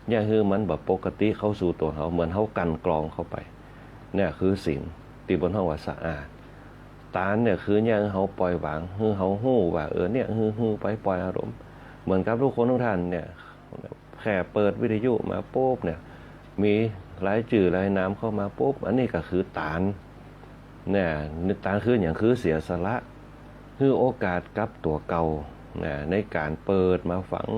เยียะหื้อมันบ่ปกติเข้าสู่ตั๋วเฮา เหมือนเฮากลั่นกรองเข้าไป เนี่ยคือศีล ตี้เปิ้นฮ้องว่าสะอาด ตานเนี่ยคือเยียะหื้อเฮาปล่อยวาง หื้อเฮาฮู้ว่า เออ เนี่ย หื้อ หื้อไปปล่อยอารมณ์ เหมือนกับกู้คนกู้ต้านเนี่ย แค่เปิดวิทยุมาปุ๊บเนี่ย มีรายจื้อรายนามเข้ามาปุ๊บ อันนี้ก็คือตาน เนี่ย ตานคือหยัง คือเสียสละ หื้อโอกาสกับตั๋วเก่า นะ ในก๋านเปิดมาฟัง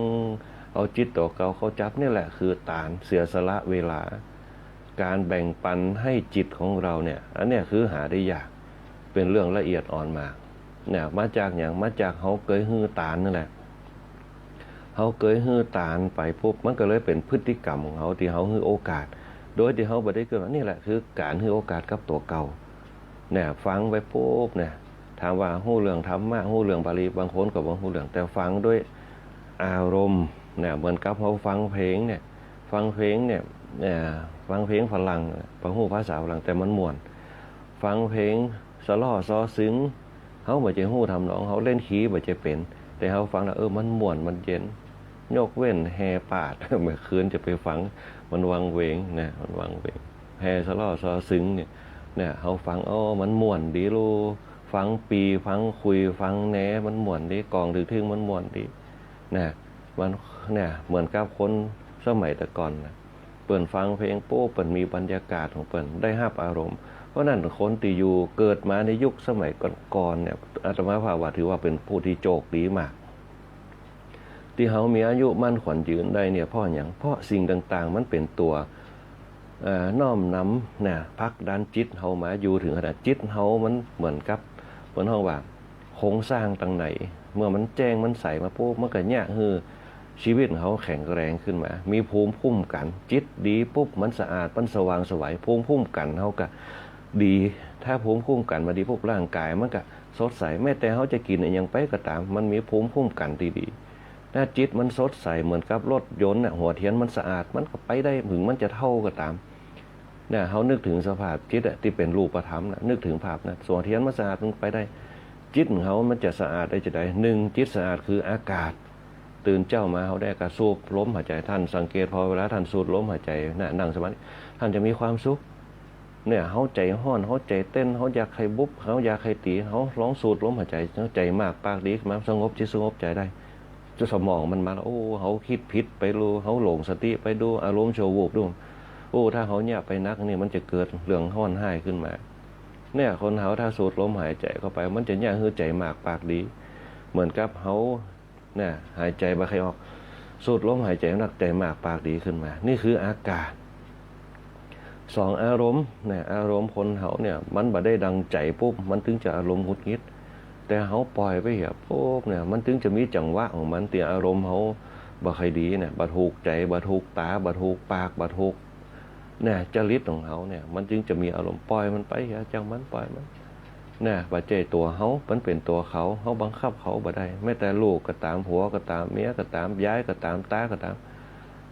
เอาจิตตั๋วเก่าเข้าจับ นี่แหละคือตาน เสียสละเวลา ก๋านแบ่งปันหื้อจิตของเฮาเนี่ย อันเนี้ยคือหาได้ยาก เป๋นเรื่องละเอียดอ่อนมาก เนี่ย มาจากหยัง มาจากเฮาเกยหื้อตานนั่นแหละ เฮาเกยหื้อตานไปปุ๊บ มันก็เลยเป๋นพฤติกรรมของเฮา ตี้เฮาหื้อโอกาส โดยตี้เฮาบ่ได้เกย นี่แหละคือก๋านหื้อโอกาสกับตั๋วเก่า เนี่ย ฟังไปปุ๊บเนี่ย ถามว่าฮู้เรื่องธรรมะ ฮู้เรื่องบาลี บางคนก็บ่ฮู้เรื่อง แต่ฟังด้วยอารมณ์เนี่ย เหมือนกับเฮาฟังเพลงเนี่ย ฟังเพลงเนี่ย เอ่อ ฟังเพลงฝรั่ง บ่ฮู้ภาษาฝรั่ง แต่มันม่วน ฟังเพลงสะล่อซอซึง เฮาบ่ใจ้ฮู้ทำนอง เฮาเล่นคีย์บ่ใจ้เป๋น แต่เฮาฟังแล้ว เออ มันม่วน มันเย็น ยกเว้นแห่ปาด เมื่อคืนจะไปฟัง มันวังเวงนะ มันวังเวง แห่สะล่อซอซึงเนี่ย เนี่ย เฮาฟัง อ้อ มันม่วนดีลู ฟังปี่ ฟังขุย ฟังแหน มันม่วนดี กลองตึงๆ มันม่วนดี นะ มัน เนี่ย เหมือนกับคนสมัยแต่ก่อนนะ เปิ้นฟังเพลงปุ๊บ เปิ้นมีบรรยากาศของเปิ้น ได้ฮับอารมณ์ เพราะนั้นคนตี้อยู่ เกิดมาในยุคสมัยก่อนๆ เนี่ย อาตมาภาพว่าถือว่าเป๋นผู้ตี้โจคดีมาก ตี้เฮามีอายุมั่นขวัญยืนได้เนี่ย เพราะหยัง เพราะสิ่งต่างๆ มันเป๋นตั๋ว เอ่อ น้อมนำนะ ผลักดันจิตเฮามาอยู่เถิงขนาด จิตเฮามันเหมือนกับ เปิ้นฮ้องว่า โครงสร้างตังใน เมื่อมันแจ้งมันใสมาปุ๊บ มันก็เยียะหื้อชีวิตของเฮาแข็งแรงขึ้นมา มีภูมิคุ้มกัน จิตดีปุ๊บ มันสะอาด มันสว่างไสว ภูมิคุ้มกันเฮาก็ดี ถ้าภูมิคุ้มกันมันดีปุ๊บ ร่างก๋ายมันก็สดใส แม้แต่เฮาจะกิ๋นอะหยังไปก็ต๋าม มันมีภูมิคุ้มกันตี้ดี ถ้าจิตมันสดใสเหมือนกับรถยนต์น่ะ หัวเทียนมันสะอาด มันก็ไปได้ เถิงมันจะเฒ่าก็ต๋าม เนี่ย เฮานึกเถิงสภาพจิตอะ ตี้เป๋นรูปธรรมน่ะ นึกเถิงภาพน่ะ หัวเทียนมันสะอาด มันไปได้ จิตของเฮามันจะสะอาดได้จาใด นึ่ง จิตสะอาดคืออากาศ ตื่นเจ๊ามาเฮาได้ก็สูบลมหายใจ๋ ต้านสังเกต พอเวลาต้านสูดลมหายใจ๋น่ะ นั่งสมาธิ ต้านจะมีความสุข เนี่ย เฮาใจ๋ฮ้อน เฮาใจ๋เต้น เฮาอยากหื้อบุบ เฮาอยากหื้อตี๋ เฮาลองสูดลมหายใจ๋ เฮาใจ๋มากปากดีมา สงบจิตสงบใจ๋ได้ สมองมันมาแล้ว โอ้ เฮากึ๊ดผิดไปลู เฮาหลงสติไปดู อารมณ์ชั่ววูบดู โอ้ ถ้าเฮาเยียะไปนักนี่ มันจะเกิดเรื่องฮ้อนฮ้ายขึ้นมา เนี่ย คนเฮาถ้าสูดลมหายใจ๋เข้าไป มันจะเยียะหื้อใจ๋มากปากดี เหมือนกับเฮา เนี่ย หายใจ๋บ่ใค่ออก สูดลมหายใจ๋นัก ใจ๋มากปากดีขึ้นมา นี่คืออากาศ สอง อารมณ์ เนี่ย อารมณ์คนเฮาเนี่ย มันบ่ได้ดังใจ๋ปุ๊บ มันตึงจะอารมณ์หงุดหงิด แต่เฮาปล่อยไปเหียปุ๊บเนี่ย มันตึงจะมีจังหวะของมัน ตี้อารมณ์เฮาบ่ใค่ดีเนี่ย บ่ถูกใจ๋ บ่ถูกต๋า บ่ถูกปาก บ่ถูก เนี่ย จริตของเฮาเนี่ย มันจึงจะมีอารมณ์ ปล่อยมันไปเหีย จ้างมัน ปล่อยมัน เนี่ย บ่ใจ้ตั๋วเฮา มันเป๋นตั๋วเขา เฮาบังคับเขาบ่ได้ แม้แต่ลูกก็ต๋าม ผัวก็ต๋าม เมียก็ต๋าม ยายก็ต๋าม ต๋าก็ต๋าม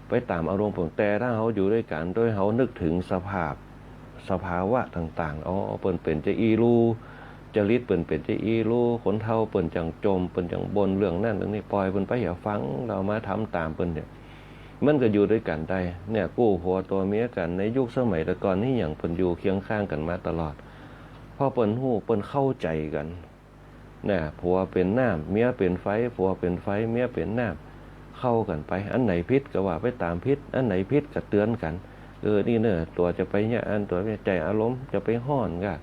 ไปต๋ามอารมณ์เปิ้น แต่ถ้าเฮาอยู่ตวยกั๋น โดยเฮานึกเถิงสภาพ สภาวะต่างๆ อ๋อ เปิ้นเป๋นจาอี้ลู่ จริตเปิ้นเป๋นจาอี้ลู่ คนเฒ่าเปิ้นจั่งจ่ม เปิ้นจั่งบ่นเรื่องนั้นเรื่องนี้ ปล่อยเปิ้นไปเหีย ฟัง เฮามาทำต๋ามเปิ้นเนี่ย มันก็อยู่ตวยกั๋นได้ เนี่ย กู้ผัวตั๋วเมียกั๋น ในยุคสมัยแต่ก่อนนี่ อย่างเปิ้นอยู่เคียงข้างกั๋นมาตลอด เพราะเปิ้นฮู้ เปิ้นเข้าใจ๋กั๋น น่ะ ผัวเป๋นน้ำ เมียเป๋นไฟ ผัวเป๋นไฟ เมียเป๋นน้ำ เข้ากั๋นไป อันไหนผิดก็ว่าไปต๋ามผิด อันไหนผิดก็เตื๋อนกั๋น เออ นี่เน่อ ตั๋วจะไปเนี่ย อันตั๋วใจ๋อารมณ์จะไปฮ้อนก่ะ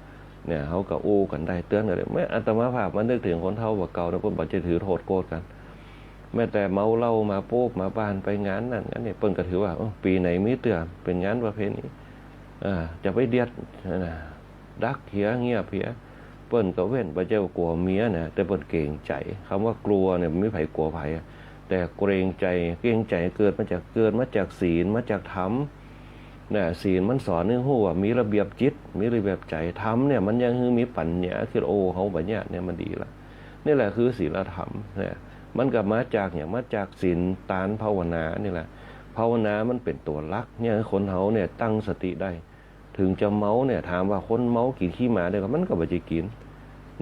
เนี่ย เฮาก็อู้กั๋นได้ เตื๋อนกั๋นได้ แม้อาตมาภาพมานึกเถิงคนเฒ่าบ่าเก่านะ เปิ้นบ่ใจ้ถือโต้ษโกรธกั๋น แม้แต่เมาเหล้ามาปุ๊บ มาบ้านไปงานนั่นงานนี่ เปิ้นก็ถือว่า เออ ปี๋ไหนมีเตื้อ เป๋นงานประเพณี อ่า จะไปเดียด น่ะ ดักเหีย เงียบเหีย เปิ้นก็เว้น บ่ใจ้ว่ากลัวเมียนะ แต่เปิ้นเกรงใจ๋ กำว่ากลัวเนี่ย บ่มีใผกลัวใผอะ แต่เกรงใจ๋ เกรงใจ๋เกิดมาจาก เกิดมาจากศีล มาจากธรรม น่ะ ศีลมันสอนหื้อฮู้ว่ามีระเบียบจิต มีระเบียบใจ๋ ธรรมเนี่ยมันยังหื้อมีปั๋ญญา คือ โอ้ เฮาบ่เนี่ย เนี่ยมันดีละ นี่แหละคือศีลธรรม น่ะ มันก็มาจากหยัง มาจากศีล ตาน ภาวนานี่แหละ ภาวนามันเป๋นตั๋วหลัก เนี่ย หื้อคนเฮาเนี่ยตั้งสติได้ เถิงจะเมาเนี่ย ถามว่าคนเมากิ๋นขี้หมาได้ก่อ มันก็บ่ใจ้กิ๋น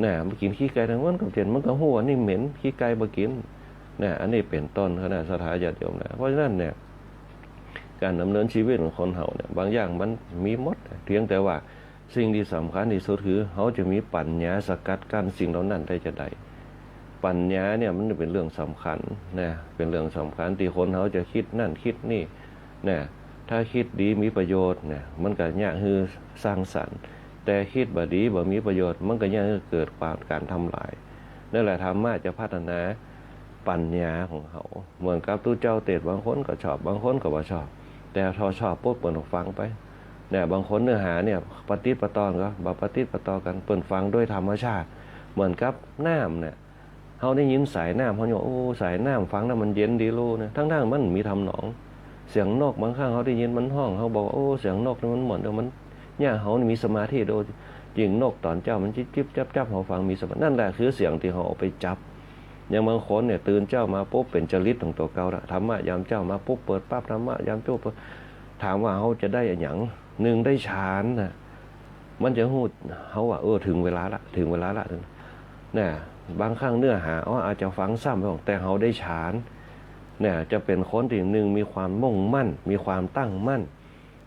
น่ะ มันกิ๋นขี้ไก่ได้ มันก็บ่ใจ้ มันก็ฮู้ว่านี่เหม็น ขี้ไก่บ่กิ๋น น่ะ อันนี้เป๋นต้น คณะศรัทธาญาติโยมนะ เพราะฉะนั้นเนี่ย ก๋านดำเนินชีวิตของคนเฮาเนี่ย บางอย่างมันมีหมด เพียงแต่ว่าสิ่งตี้สำคัญตี้สุดคือ เฮาจะมีปั๋ญญาสกัดกั้นสิ่งเหล่านั้นได้จาใด ปั๋ญญาเนี่ยมันเป๋นเรื่องสำคัญนะ เป๋นเรื่องสำคัญตี้คนเฮาจะกึ๊ดนั่นกึ๊ดนี่นะ ถ้ากึ๊ดดีมีประโยชน์นะ มันก็เยียะหื้อสร้างสรรค์ แต่กึ๊ดบ่ดีบ่มีประโยชน์ มันก็เยียะหื้อเกิดความ ก๋านทำลาย นั่นแหละ ธรรมะจะพัฒนาปั๋ญญาของเฮา เหมือนกับตุ๊เจ้าเตสน์ บางคนก็ชอบ บางคนก็บ่ชอบ แต่ถ้าชอบปุ๊บ เปิ้นก็ฟังไป เนี่ย บางคนเนื้อหาเนี่ย ปะติดปะต่อกั๋น บ่ปะติดปะต่อกั๋น เปิ้นฟังโดยธรรมชาติ เหมือนกับน้ำเนี่ย เฮาได้ยินสายน้ำ เฮายังว่า โอ้ สายน้ำฟังแล้วมันเย็นดีลูกนะ ทั้งๆ มันมีทำนอง เสียงนกบางครั้งเฮาได้ยินมันฮ้อง เฮาบอกว่า โอ้ เสียงนกนี่มันม่วน เดี๋ยวมัน เนี่ย เฮานี่มีสมาธิดู ยิ่งนกต๋อนเจ๊ามันจิ๊บจิ๊บจับจับ เฮาฟังมีสมาธิ นั่นแหละคือเสียงตี้เฮาเอาไปจับ อย่างบางคนเนี่ย ตื่นเจ๊ามาปุ๊บ เป๋นจริตของตั๋วเก่าละ ธรรมะยามเจ๊ามาปุ๊บ เปิดปั๊บ ธรรมะยามเจ๊าเปิด ถามว่าเฮาจะได้อะหยัง นึ่ง ได้ฌานนะ มันจะฮู้ เฮาว่า เออ เถิงเวลาละ เถิงเวลาละ น่ะ บางครั้งเนื้อหา อ๋อ อาจจะฟังซ้ำไปบ้าง แต่เฮาได้ฌาน น่ะ จะเป๋นคนตี้ นึ่ง มีความมุ่งมั่น มีความตั้งมั่น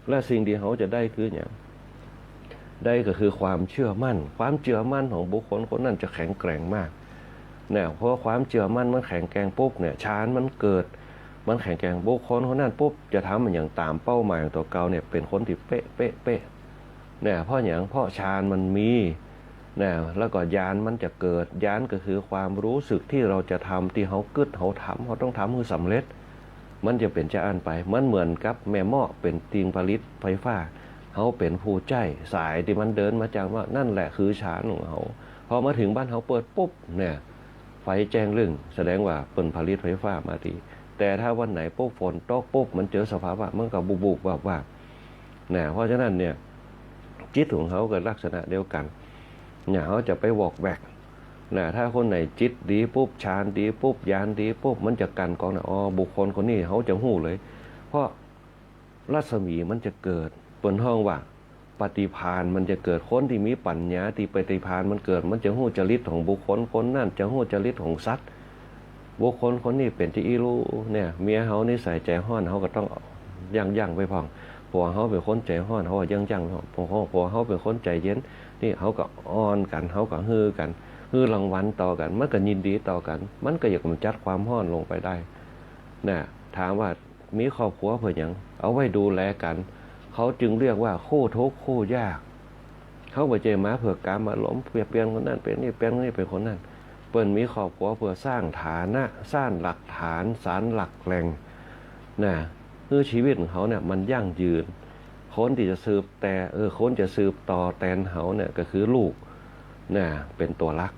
และสิ่งตี้เฮาจะได้คือหยัง ได้ก็คือความเจื้อมั่น ความเจื้อมั่นของบุคคลคนนั้นจะแข็งแกร่งมาก น่ะ พอความเจื้อมั่นมันแข็งแกร่งปุ๊บเนี่ย ฌานมันเกิด มันแข็งแกร่ง บุคคลคนนั้นปุ๊บ จะทำอะหยังต๋ามเป้าหมายของตั๋วเก่าเนี่ย เป๋นคนตี้เป๊ะ เป๊ะ เป๊ะ น่ะ เพราะหยัง เพราะฌานมันมี น่ะ แล้วก็ญาณมันจะเกิด ญาณก็คือความรู้สึกตี้เฮาจะทำ ตี้เฮากึ๊ดเฮาทำ เฮาต้องทำหื้อสำเร็จ มันจะเป๋นจาอั้นไป มันเหมือนกับแม่เมาะเป๋นติ่งผลิตไฟฟ้า เฮาเป๋นผู้ใจ๊ สายตี้มันเดินมาจากว่า นั่นแหละคือฌานของเฮา พอมาเถิงบ้านเฮาเปิดปุ๊บเนี่ย ไฟแจ้งลึ่ง แสดงว่าเปิ้นผลิตไฟฟ้ามาดี แต่ถ้าวันไหนปุ๊บ ฝนตกปุ๊บ มันเจอสภาวะ มันก็บุบๆ วับๆ น่ะ เพราะฉะนั้นเนี่ย จิตของเฮาก็ลักษณะเดียวกั๋น เนี่ย เฮาจะไปวอกแวก น่ะ ถ้าคนไหนจิตดีปุ๊บ ฌานดีปุ๊บ ญาณดีปุ๊บ มันจะกั๋นกรองน่ะ อ๋อ บุคคลคนนี้ เฮาจะฮู้เลย เพราะรัศมีมันจะเกิด เปิ้นฮ้องว่า ปฏิภาณมันจะเกิด คนตี้มีปั๋ญญาตี้ปฏิภาณมันเกิด มันจะฮู้จริตของบุคคลคนนั้น จะฮู้จริตของสัตว์ บุคคลคนนี้เป๋นจาอี้ลูก เนี่ย เมียเฮานิสัยใจ๋ฮ้อน เฮาก็ต้องยั้งยั้งไว้พ่อง ผัวเฮาเป๋นคนใจ๋ฮ้อน เฮาก็ยั้งยั้งไว้พ่อง ผัว ผัวเฮาเป๋นคนใจ๋เย็น นี่ เฮาก็อ่อนกั๋น เฮาก็หื้อกั๋น หื้อรางวัลต่อกั๋น มันก็ยินดีต่อกั๋น มันก็จะก๋ำจัดความฮ้อนลงไปได้ น่ะ ถามว่า มีครอบครัวเปื้อหยัง เอาไว้ดูแลกั๋น เขาจึงเรียกว่าคู่ทุกข์คู่ยาก เขาบ่ใจ้มาเปื้อกามอารมณ์ เปลี่ยนคนนั้นเป๋นนี่ เปลี่ยนคนนี้เป๋นคนนั้น เปิ้นมีครอบครัวเปื้อสร้างฐานะ สร้างหลักฐาน สานหลักแหล่ง น่ะ คือชีวิตของเขาเนี่ยมันยั่งยืน คนตี้จะสืบแต่ เออ คนจะสืบต่อแตนเขาเนี่ยก็คือลูก น่ะ เป๋นตั๋วหลัก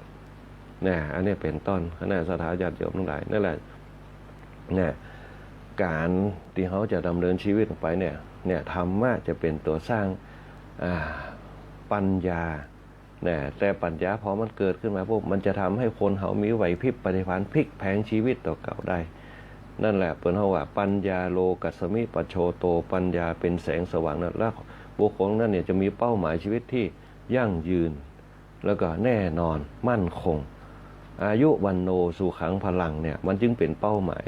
น่ะ อันนี้เป๋นต้น คณะศรัทธาญาติโยมตังหลาย นั่นแหละ เนี่ย ก๋านตี้เฮาจะดำเนินชีวิตไปเนี่ย เนี่ย ธรรมะจะเป๋นตั๋วสร้าง อ่า ปัญญา เนี่ย แต่ปัญญาพอมันเกิดขึ้นมาปุ๊บ มันจะทำหื้อคนเฮามีไหวพริบปฏิภาณพลิกแผลงชีวิตตั๋วเก่าได้ นั่นแหละ เปิ้นฮ้องว่า ปัญญาโลกัสมิปโชโต ปัญญาเป๋นแสงสว่างนั้น แล้วบุคคลนั้นเนี่ยจะมีเป้าหมายชีวิตตี้ยั่งยืน แล้วก็แน่นอนมั่นคง อายุ วัณโณ สุขัง พลัง เนี่ย มันจึงเป๋นเป้าหมาย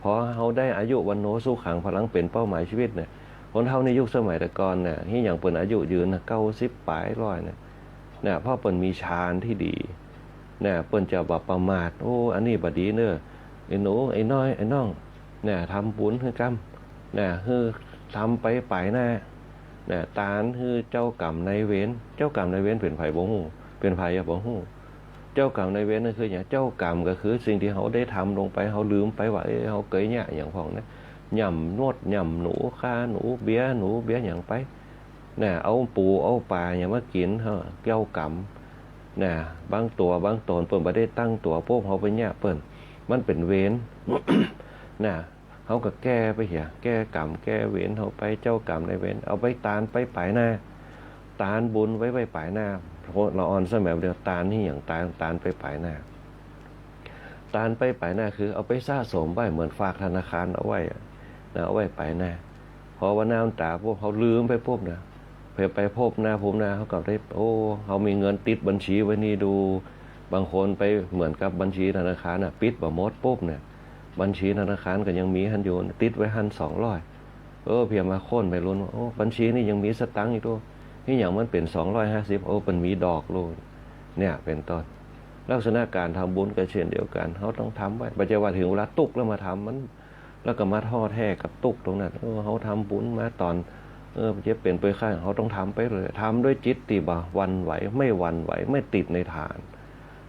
พอเฮาได้อายุ วัณโณ สุขัง พลัง เป๋นเป้าหมายชีวิตเนี่ย คนเฒ่าในยุคสมัยแต่ก่อนเนี่ย ตี้หยังเปิ้นอายุยืนนะ เก้าสิบป๋าย ร้อยเนี่ย เนี่ย เพราะเปิ้นมีฌานตี้ดี เนี่ย เปิ้นจะบ่ประมาท โอ้ อันนี้บ่ดีเน้อ ไอ้หนู ไอ้น้อย ไอ้น้อง เนี่ย ทำบุญหื้อก้ำ เนี่ย หื้อทำไปป๋ายหน้า เนี่ย ตานหื้อเจ้ากรรมนายเวร เจ้ากรรมนายเวรเป๋นใผบ่ฮู้ เป๋นใผอะบ่ฮู้ เจ้ากรรมนายเวรนั่นคือหยัง เจ้ากรรมก็คือสิ่งตี้เฮาได้ทำลงไป เฮาลืมไปว่า เอ๊ะ เฮาเกยเยียะหยังพ่องนะ ย่ำมด ย่ำหนู ฆ่าหนู เบียดหนู เบียดหยังไป น่ะ เอาปูเอาป๋าหยังมากิ๋น เฮา เจ้ากรรม น่ะ บางตั๋วบางต๋นเปิ้นบ่ได้ตั้งตั๋วปุ๊บ เฮาไปเยียะเปิ้น มันเป๋นเวร น่ะ เฮาก็แก้ไปเหีย แก้กรรม แก้เวรเฮาไป เจ้ากรรมนายเวร เอาไปตานไปป๋ายหน้า ตานบุญไว้ ไว้ป๋ายหน้า เพราะละอ่อนสมัยเดียว ตานตี้หยัง ตาน ตานไปป๋ายหน้า ตานไปป๋ายหน้าคือเอาไปสะสมไว้เหมือนฝากธนาคารเอาไว้อะ นะ เอาไว้ป๋ายหน้า พอวันหน้าวันต๋าปุ๊บ เฮาลืมไปปุ๊บนะ ไป ไปภพหน้า ภพหน้า เฮาก็ได้ โอ้ เฮามีเงินติดบัญชีไว้นี่ดู บางคนไปเหมือนกับบัญชีธนาคารน่ะ ปิดบ่หมดปุ๊บเนี่ย บัญชีธนาคารก็ยังมีหั้นอยู่ ติดไว้หั้นสองร้อย เออ เพียงมาค้นไปลุ้นว่า โอ้ บัญชีนี่ยังมีสตังค์อีกโต ตี้หยังมันเป๋นสองร้อยห้าสิบ โอ้ มันมีดอกโลด เนี่ย เป๋นต้น ลักษณะก๋านทำบุญก็เช่นเดียวกั๋น เฮาต้องทำไว้ บ่ใจ้ว่าเถิงเวลาตุ๊กข์แล้วมาทำมัน แล้วก็มาท้อแท้กับตุ๊กข์ตรงนั้น เออ เฮาทำบุญมาต๋อน เออ เจ็บเป๋นป่วยไข้ เฮาต้องทำไปเลย ทำด้วยจิตตี้บ่หวั่นไหว ไม่หวั่นไหว ไม่ติดในฐาน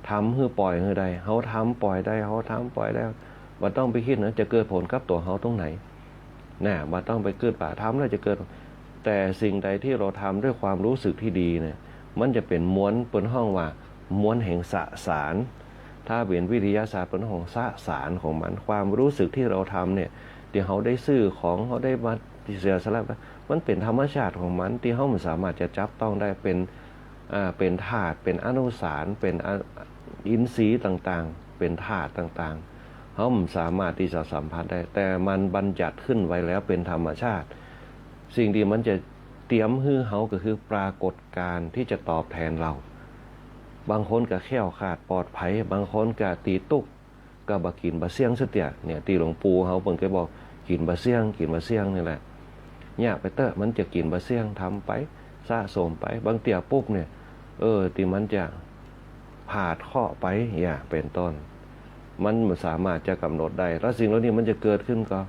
ทำหื้อปล่อยหื้อได้ เฮาทำปล่อยได้ เฮาทำปล่อยได้ บ่ต้องไปกึ๊ดนะ จะเกิดผลกับตั๋วเฮาตรงไหน น่ะ บ่ต้องไปกึ๊ดว่าทำแล้วจะเกิด แต่สิ่งใดที่เราทำด้วยความรู้สึกที่ดีเนี่ย มันจะเป๋นมวล เปิ้นฮ้องว่ามวลแห่งสสาร ถ้าเป๋นวิทยาศาสตร์เปิ้นฮ้องสสารของมัน ความรู้สึกที่เราทำเนี่ย ตี้เฮาได้ซื้อของ เฮาได้มาเสียสละ มันเป๋นธรรมชาติของมัน ตี้เฮาบ่สามารถจะจับต้องได้ เป๋น อ่า เป๋นธาตุ เป๋นอนุสาร เป๋นอะ อินทรีย์ต่างๆ เป๋นธาตุต่างๆ เฮาบ่สามารถตี้จะสัมผัสได้ แต่มันบัญญัติขึ้นไว้แล้วเป๋นธรรมชาติ สิ่งตี้มันจะเตรียมหื้อเฮาก็คือปรากฏการณ์ตี้จะตอบแทนเรา บางคนก็แคล้วคลาดปลอดภัย บางคนก็ตี้ตุ๊กข์ ก็บ่กิ๋นบ่เสี้ยงสักเตื้อ เนี่ย ตี้หลวงปู่เฮาเปิ้นก็บอก กิ๋นบ่เสี้ยง กิ๋นบ่เสี้ยงนี่แหละ เยียะไปเต๊อะ มันจะกิ๋นบ่เสี้ยง ทำไป สะสมไป บางเตื้อปุ๊บเนี่ย เออ ตี้มันจะพลาดเคราะห์ไป อย่างเป๋นต้น มันบ่สามารถจะกำหนดได้ แล้วสิ่งเหล่านี้มันจะเกิดขึ้นก็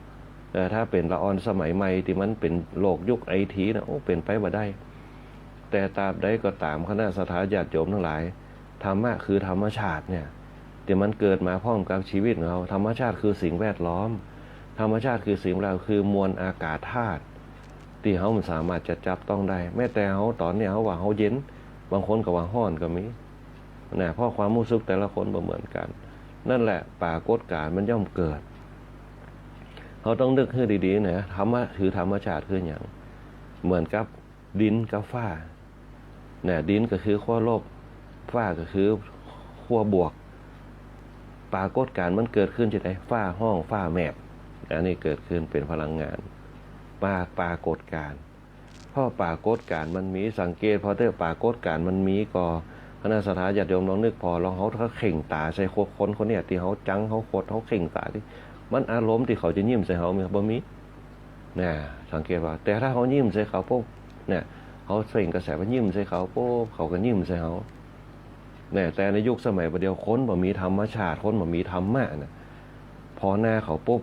เอ่อ ถ้าเป๋นละอ่อนสมัยใหม่ตี้มันเป๋นโลกยุคไอทีนะ โอ้ เป๋นไปบ่ได้ แต่ตราบใดก็ต๋าม คณะศรัทธาญาติโยมตังหลาย ธรรมะคือธรรมชาติเนี่ย ตี้มันเกิดมาพร้อมกับชีวิตของเฮา ธรรมชาติคือสิ่งแวดล้อม ธรรมชาติคือสิ่งแวดล้อม คือมวลอากาศธาตุ ตี้เฮาบ่สามารถจะจับต้องได้ แม้แต่เฮาต๋อนนี้เฮาว่าเฮาเย็น บางคนก็ว่าฮ้อนก็มี นะ เพราะความรู้สึกแต่ละคนบ่เหมือนกั๋น นั่นแหละ ปรากฏการณ์มันย่อมเกิด เฮาต้องนึกหื้อดีๆ นะ ธรรมะคือธรรมชาติคือหยัง เหมือนกับดินกับฟ้า นะ ดินก็คือขั้วลบ ฟ้าก็คือขั้วบวก ปรากฏการณ์มันเกิดขึ้นจะได ฟ้าฮ้อง ฟ้าแมบ อันนี้เกิดขึ้นเป๋นพลังงาน ปรา- ปรากฏการณ์ เพราะปรากฏการณ์มันมี สังเกตผ่อเต๊อะ ปรากฏการณ์มันมีก็ คณะศรัทธาญาติโยมลองนึกผ่อ ลองเฮาเขว่งต๋าใส่คนคนเนี้ย ตี้เฮาจัง เฮาโขด เฮาเขว่งต๋าตี้ มันอารมณ์ตี้เขาจะยิ้มใส่เฮามีบ่ มี นะ สังเกตว่า แต่ถ้าเฮายิ้มใส่เขาปุ๊บ เนี่ย เฮาเปล่งกระแสว่ายิ้มใส่เขาปุ๊บ เขาก็ยิ้มใส่เฮา เนี่ย แต่ในยุคสมัยบ่าเดี่ยว คนบ่มีธรรมชาติ คนบ่มีธรรมะน่ะ ผ่อหน้าเขาปุ๊บ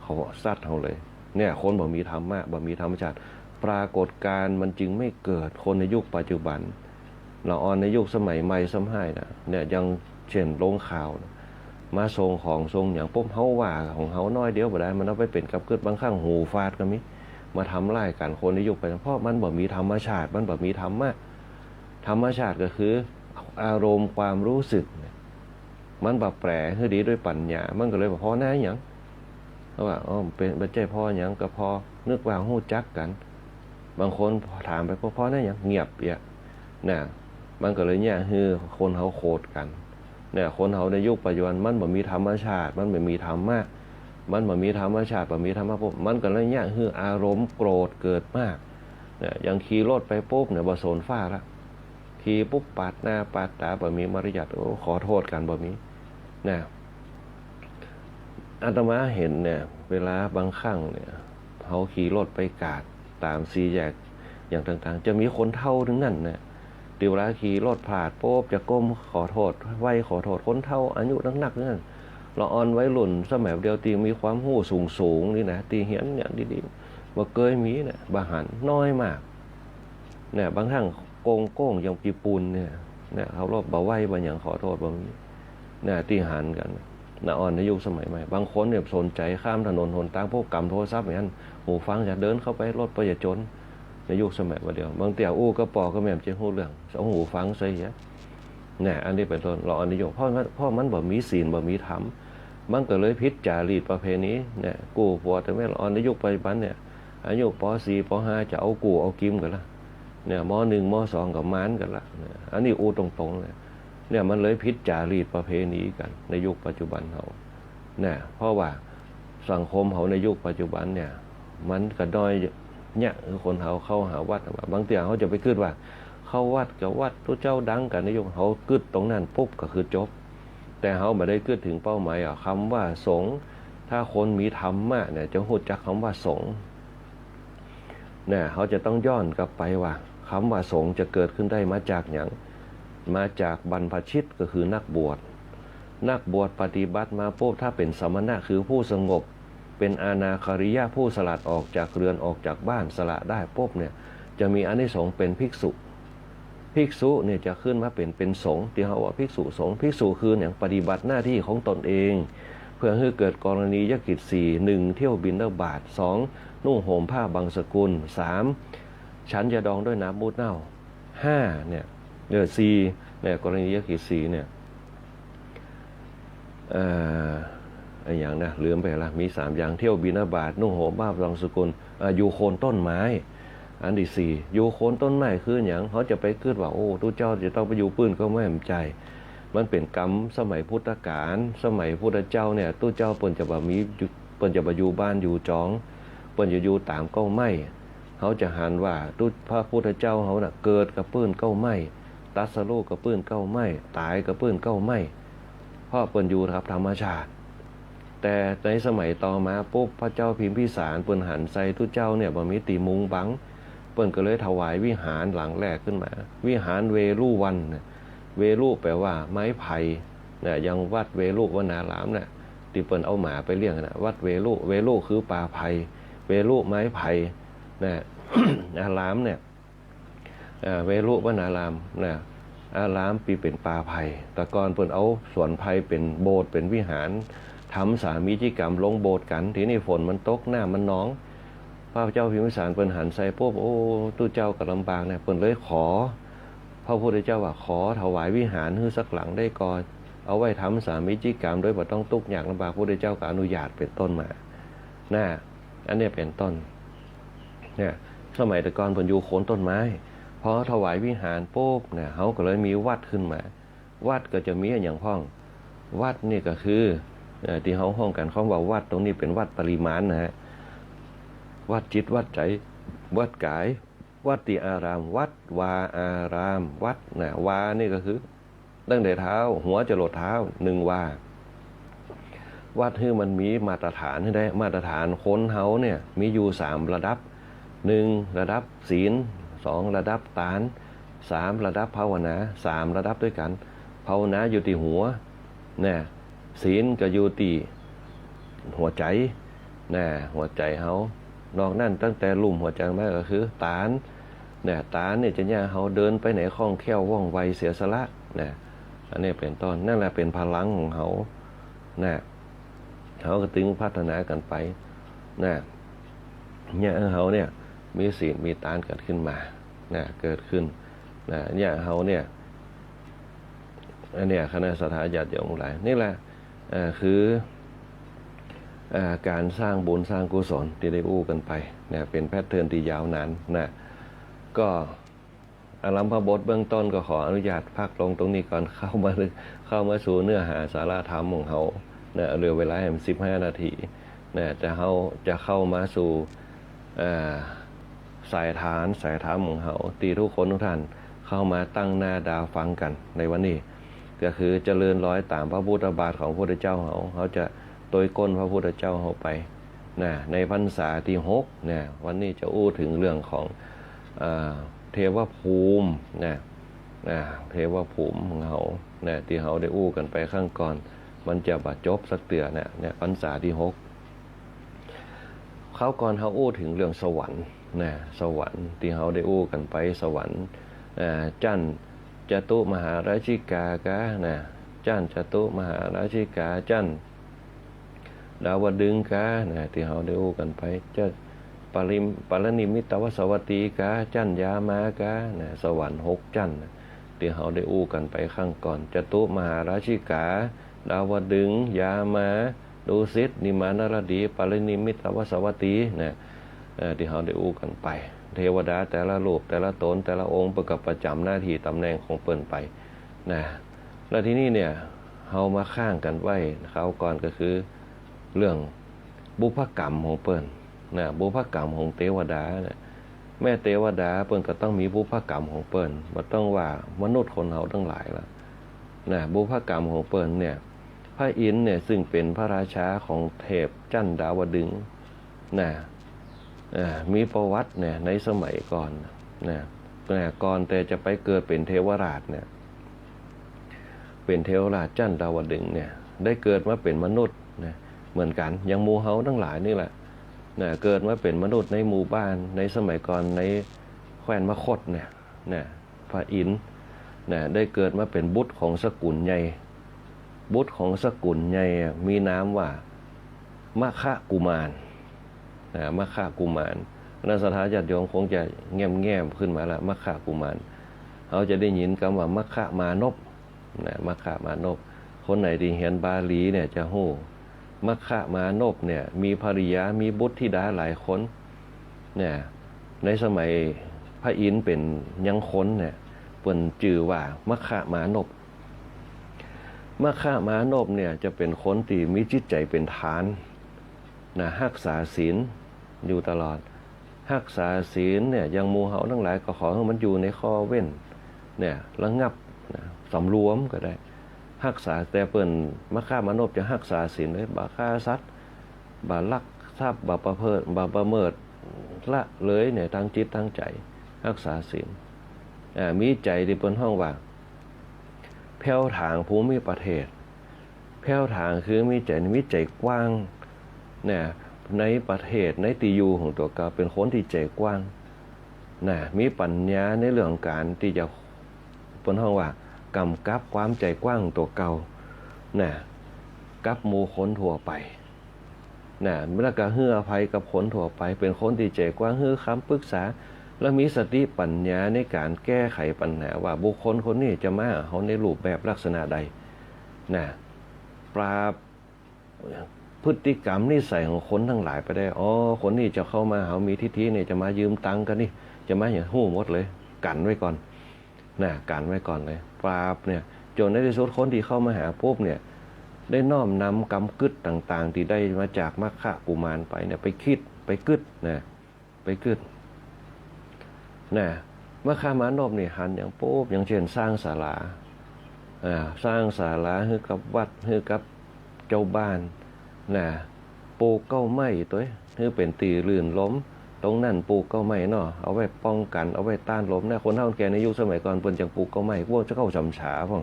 เขาซัดเฮาเลย เนี่ย คนบ่มีธรรมะ บ่มีธรรมชาติ ปรากฏการณ์มันจึงไม่เกิด คนในยุคปัจจุบัน ละอ่อนในยุคสมัยใหม่ซ้ำฮ้ายน่ะ เนี่ย อย่างเช่นลงข่าวน่ะ มาส่งของส่งหยังปุ๊บ เฮาว่าของเฮาน้อยเดียวบ่ได้ มันเอาไปเป๋นกับกึ๊ด บางครั้งหูฟาดก็มี มาทำร้ายกั๋น คนในยุคปัจจุบัน เพราะมันบ่มีธรรมชาติ มันบ่มีธรรมะ ธรรมชาติก็คืออารมณ์ความรู้สึกเนี่ย มันบ่แปลหื้อดีด้วยปัญญา มันก็เลยบ่ผ่อหน้าหยัง เพราะว่า อ๋อ เป๋น บ่ใจ้ผ่อหยัง ก็ผ่อ นึกว่าฮู้จักกั๋น บางคนถามไป ผ่อ ผ่อหน้าหยัง เงียบเยียะ น่ะ มันก็เลยเยียะหื้อคนเฮาโขดกั๋น เนี่ย คนเฮาในยุคปัจจุบัน มันบ่มีธรรมชาติ มันบ่มีธรรมะ มันบ่มีธรรมชาติ บ่มีธรรมะปุ๊บ มันก็เลยเยียะหื้ออารมณ์โกรธเกิดมาก เนี่ย อย่างขี่รถไปปุ๊บเนี่ย บ่สนฟ้าละ ขี่ปุ๊บปาดหน้าปาดต๋า บ่มีมารยาท โอ้ ขอโทษกั๋นบ่มี น่ะ อาตมาหันเนี่ย เวลาบางครั้งเนี่ย เฮาขี่รถไปกาดต๋ามสี่แยกอย่างต่างๆ จะมีคนเฒ่าตึงนั้นนะ ตี้เวลาขี่รถผ่านปุ๊บ จะก้มขอโต้ษ ไหว้ขอโต้ษ คนเฒ่าอายุนักๆ ตึงนั้น ละอ่อนวัยรุ่นสมัยเดียวตี้มีความฮู้สูงๆ นี่นะ ตี้เฮียนเนี่ยดีๆ บ่เกยมีนะ บ่หัน น้อยมาก เนี่ย บางครั้งโก้งๆ อย่างญี่ปุ่นเนี่ย เนี่ย เคารพบ่ไหว้บ่หยัง ขอโต้ษบ่มี เนี่ย ตี้หันกั๋น นะ อ่อนในยุคสมัยใหม่ บางคนเนี่ยสนใจ๋ข้ามถนนหนตาง พวกกำโทรศัพท์อย่างนั้น หูฟังจะเดินเข้าไป รถบ่จะจ๋น ในยุคสมัยบ่าเดี่ยว บางเตื้ออู้กับป้อกับแม่บ่จะฮู้เรื่อง เอาหูฟังใส่เหีย เนี่ย อันนี้เป๋นต้น ละอ่อนในยุค เพราะมัน เพราะมันบ่มีศีล บ่มีธรรม มันก็เลยผิดจารีตประเพณี เนี่ย กู้ผัวตะแม่ ละอ่อนในยุคปัจจุบันเนี่ย อายุ ป.สี่ ป.ห้า จะเอากู้เอากิ๋มกั๋นละ เนี่ย ม.หนึ่ง ม.สอง ก็หมานกั๋นละ เนี่ย อันนี้อู้ตรงๆ เลย เนี่ย มันเลยผิดจารีตประเพณีกั๋นในยุคปัจจุบันเฮา เนี่ย เพราะว่าสังคมเฮาในยุคปัจจุบันเนี่ย มันก็ด้อยเยียะ คือคนเฮาเข้าหาวัด บางเตื้อเฮาจะไปกึ๊ดว่า เข้าวัดก็วัดตุ๊เจ้าดังกั๋น ในยุคเฮากึ๊ดตรงนั้นปุ๊บก็คือจบ แต่เฮาบ่ได้กึ๊ดเถิงเป้าหมายอะ กำว่าสงฆ์ ถ้าคนมีธรรมะเนี่ย จะฮู้จักกำว่าสงฆ์ เนี่ย เฮาจะต้องย้อนกลับไปว่า กำว่าสงฆ์จะเกิดขึ้นได้มาจากหยัง มาจากบรรพชิต ก็คือนักบวช นักบวชปฏิบัติมาปุ๊บ ถ้าเป๋นสมณะ คือผู้สงบ เป๋นอนาคาริยะ ผู้สลัดออกจากเฮือน ออกจากบ้าน สละได้ปุ๊บเนี่ย จะมีอานิสงส์เป๋นภิกษุ ภิกษุเนี่ยจะขึ้นมาเป๋น เป๋นสงฆ์ ตี้เฮาว่าภิกษุสงฆ์ ภิกษุคือหยัง ปฏิบัติหน้าตี้ของตนเอง เปื้อหื้อเกิดกรณียกิจสี่ หนึ่ง เที่ยวบิณฑบาต สอง นุ่งห่มผ้าบังสุกุล สาม ฉันยาดองด้วยน้ำมูตรเน่า ห้า เนี่ย เออ สี่ เนี่ย กรณียกิจสี่เนี่ย เอ่อ อะหยังนะ ลืมไปละ มีสามอย่าง เที่ยวบิณฑบาต นุ่งห่มผ้าบังสุกุล เอ่อ อยู่โคนต้นไม้ อันตี้สี่ อยู่โคนต้นไม้คือหยัง เฮาจะไปกึ๊ดว่า โอ้ ตุ๊เจ้าจะต้องไปอยู่ปื้นเก๊าไม้ บ่ใจ้ มันเป๋นกำสมัยพุทธกาล สมัยพุทธเจ้าเนี่ย ตุ๊เจ้าเปิ้นจะบ่มี เปิ้นจะบ่อยู่บ้านอยู่จอง เปิ้นจะอยู่ต๋ามเก๊าไม้ เฮาจะหันว่าตุ๊ พระพุทธเจ้าเฮาน่ะ เกิดกับปื้นเก๊าไม้ ตรัสรู้กับปื้นเก๊าไม้ ต๋ายกับปื้นเก๊าไม้ เพราะเปิ้นอยู่กับธรรมชาติ แต่ในสมัยต่อมาปุ๊บ พระเจ้าพิมพิสารเปิ้นหันไซตุ๊เจ้าเนี่ยบ่มีตี้มุงบัง เปิ้นก็เลยถวายวิหารหลังแรกขึ้นมา วิหารเวฬุวันน่ะ เวฬุแปลว่าไม้ไผ่ นะ อย่างวัดเวฬุวนารามน่ะ ตี้เปิ้นเอาหมาไปเลี้ยงน่ะ วัดเวฬุ เวฬุคือป่าไผ่ เวฬุไม้ไผ่ นะ อารามเนี่ย เอ่อ เวฬุวนาราม นะ อารามตี้เป๋นป่าไผ่ แต่ก่อนเปิ้นเอาสวนไผ่เป๋นโบสถ์เป๋นวิหาร ทำสามีจิกรรมลงโบสถ์กั๋น ทีนี้ฝนมันตก น้ำมันนอง พระเจ้าพิมพิสารเปิ้นหันไซปุ๊บ โอ้ ตุ๊เจ้าก็ลำบากเนี่ย เปิ้นเลยขอ พระพุทธเจ้าว่า ขอถวายวิหารหื้อสักหลังได้ก่อ เอาไว้ทำสามีจิกรรมโดยบ่ต้องตุ๊กข์ยากลำบาก พุทธเจ้าก็อนุญาตเป๋นต้นมา นะ อันเนี้ยเป๋นต้น เนี่ย สมัยแต่ก่อนเปิ้นอยู่โคนต้นไม้ พอถวายวิหารปุ๊บเนี่ย เฮาก็เลยมีวัดขึ้นมา วัดก็จะมีอะหยังพ่อง วัดนี่ก็คือ เอ่อ ตี้เฮาฮ้องกั๋น กำว่าวัดตรงนี้เป๋นวัดปริมาณนะฮะ วัดจิต วัดใจ๋ วัดก๋าย วัตติอาราม วัดวาอาราม วัดนะ วานี่ก็คือ ตั้งแต่เท้า หัวจรดเท้า หนึ่งวา วัดหื้อมันมีมาตรฐานหื้อได้ มาตรฐานคนเฮาเนี่ย มีอยู่สามระดับ หนึ่ง ระดับศีล สอง ระดับตาน สาม ระดับภาวนา สามระดับตวยกั๋น ภาวนาอยู่ตี้หัว นะ ศีลก็อยู่ตี้หัวใจ๋ นะ หัวใจ๋เฮา นอกนั้นตั้งแต่ลุ่มหัวใจ๋มาก็คือตาน นะ ตานเนี่ยจะเยียะหื้อเฮาเดินไปไหนคล่องแคล่วว่องไวเสียสละ นะ อันนี้เป๋นต้น นั่นแหละเป๋นพลังของเฮา นะ เฮาก็ตึงพัฒนากั๋นไป นะ เยียะหื้อเฮาเนี่ย มีศีลมีตานกั๋นขึ้นมา นะ เกิดขึ้น นะ เยียะหื้อเฮาเนี่ย อันเนี้ย คณะศรัทธาญาติโยมทั้งหลาย นี่แหละ เอ่อ คือ เอ่อ ก๋านสร้างบุญสร้างกุศลตี้ได้อู้กั๋นไป นะ เป๋นแพทเทิร์นตี้ยาวนาน นะ ก็ อารัมภบทเบื้องต้นก็ขออนุญาตพักลงตรงนี้ก่อน เข้ามา เข้ามาสู่เนื้อหาสาระธรรมของเฮา นะ เหลือเวลาแหมสิบห้านาที นะ แต่เฮาจะเข้ามาสู่ เอ่อ สายฐาน สายธรรมของเฮา ตี้ทุกคนทุกท่านเข้ามาตั้งหน้าต๋าฟังกั๋นในวันนี้ ก็คือเจริญรอยต๋ามพระพุทธบาทของพระพุทธเจ้าเฮา เฮาจะ โตยก้นพระพุทธเจ้าเฮาไป นะ ในพรรษาตี้หก นะ วันนี้จะอู้เถิงเรื่องของ อ่า เทวภูมิ นะ นะ เทวภูมิของเฮา นะ ตี้เฮาได้อู้กั๋นไปครั้งก่อน มันจะบ่จบสักเตื้อนะ เนี่ย พรรษาตี้หก คราวก่อนเฮาอู้เถิงเรื่องสวรรค์ นะ สวรรค์ตี้เฮาได้อู้กั๋นไป สวรรค์ อ่า จั๊นจตุมหาราชิกาก๊า นะ จั๊นจตุมหาราชิกา จั๊นดาวดึงส์ก๊า นะ ตี้เฮาได้อู้กั๋นไป จั๊นปริม- ปรินิมมิตวสวัตตีก๊า จั๊นยามาก๊า นะ สวรรค์หกจั๊นนะ ตี้เฮาได้อู้กั๋นไปครั้งก่อน จตุมหาราชิกา ดาวดึงส์ ยามา ดุสิต นิมมานรดี ปรินิมมิตวสวัตตี นะ เอ่อ ตี้เฮาได้อู้กั๋นไป เทวดาแต่ละรูป แต่ละต๋น แต่ละองค์ เปิ้นก็ประจ๋ำหน้าตี้ต๋ำแหน่งของเปิ้นไป นะ แล้วทีนี้เนี่ย เฮามาค้างกั๋นไว้ คราวก่อนก็คือ เรื่องบุพกรรมของเปิ้น นะ บุพกรรมของเตวดาเนี่ย แม่เตวดาเปิ้นก็ต้องมีบุพกรรมของเปิ้น บ่ต้องว่ามนุษย์คนเฮาตังหลายละ นะ บุพกรรมของเปิ้นเนี่ย พระอินทร์เนี่ย ซึ่งเป๋นพระราชาของเทพจั๊นดาวดึงส์ นะ อ่า มีประวัติเนี่ย ในสมัยก่อน นะ นะ ก่อนแต่จะไปเกิดเป๋นเทวราชเนี่ย เป๋นเทวราชจั๊นดาวดึงส์เนี่ย ได้เกิดมาเป๋นมนุษย์นะ เหมือนกั๋น อย่างหมู่เฮาตังหลายนี่แหละ นะ เกิดมาเป๋นมนุษย์ในหมู่บ้าน ในสมัยก่อน ในแคว้นมคธเนี่ย นะ พระอินทร์ นะ ได้เกิดมาเป๋นบุตรของสกุลใหญ่ บุตรของสกุลใหญ่อะ มีนามว่ามัคคกุมาร นะ มัคคกุมาร นะ ศรัทธาญาติโยมคงจะแง้มๆ ขึ้นมาละ มัคคกุมาร เฮาจะได้ยินกำว่ามัคคมานพ นะ มัคคมานพ คนไหนตี้เฮียนบาลีเนี่ยจะฮู้ มัคคมานพเนี่ย มีภริยา มีบุตรธิดาหลายคน เนี่ย ในสมัยพระอินทร์เป๋นยังคนเนี่ย เปิ้นจื้อว่ามัคคมานพ มัคคมานพเนี่ยจะเป๋นคนตี้มีจิตใจ๋เป๋นทาน นะ ฮักษาศีลอยู่ตลอด ฮักษาศีลเนี่ย อย่างหมู่เฮาตังหลายก็ขอหื้อมันอยู่ในข้อเว้น เนี่ย ระงับ นะ สำรวมก็ได้ ฮักษา แต่เปิ้น มัคคมานพจะฮักษาศีลเลย บ่ฆ่าสัตว์ บ่ลักทรัพย์ บ่ประเพิด บ่ประเมิด ละเลยเนี่ย ตางจิตตางใจ๋ ฮักษาศีล อ่า มีใจ๋ตี้เปิ้นฮ้องว่า แผ้วถางภูมิประเทศ แผ้วถางคือมีใจ๋ มีใจ๋กว้าง เนี่ย ในประเทศ ในตี้อยู่ของตั๋วเก่า เป๋นคนตี้ใจ๋กว้าง นะ มีปั๋ญญาในเรื่องก๋านตี้จะ เปิ้นฮ้องว่ากำกับความใจ๋กว้างของตั๋วเก่า นะ กับหมู่คนทั่วไป นะ แล้วก็หื้ออภัยกับคนทั่วไป เป๋นคนตี้ใจ๋กว้าง หื้อคำปรึกษา แล้วมีสติปั๋ญญาในก๋านแก้ไขปั๋ญหา ว่าบุคคลคนนี้จะมาหาเฮาในรูปแบบลักษณะใด นะ ปราบพฤติกรรมนิสัยของคนตังหลายไปได้ อ๋อ คนนี้จะเข้ามาหาเฮา มีทิฐิเนี่ย จะมายืมตังค์กั๋นนี่ จะมาหยัง ฮู้หมดเลย กั๋นไว้ก่อน นะ กั๋นไว้ก่อนเลย ปราบเนี่ย จ๋นในตี้สุดคนตี้เข้ามาหาปุ๊บเนี่ย ได้น้อมนำกำกึ๊ดต่างๆ ตี้ได้มาจากมัคคกุมารไปเนี่ย ไปคิด ไปกึ๊ด นะ ไปกึ๊ด นะ มัคคมานพนี่หันหยังปุ๊บ อย่างเจ้นสร้างศาลา อ่า สร้างศาลาหื้อกับวัด หื้อกับเจ้าบ้าน นะ ปูกเก๊าไม้ตวย หื้อเป๋นตี้ลื่นลม ตรงนั้นปูกเก๊าไม้เนาะ เอาไว้ป้องกั๋น เอาไว้ต้านลมนะ คนเฒ่าแก่ในยุคสมัยก่อนเปิ้นจั่งปูกเก๊าไม้ พวกเจ้าเก๊าฉ่ำฉาพ่อง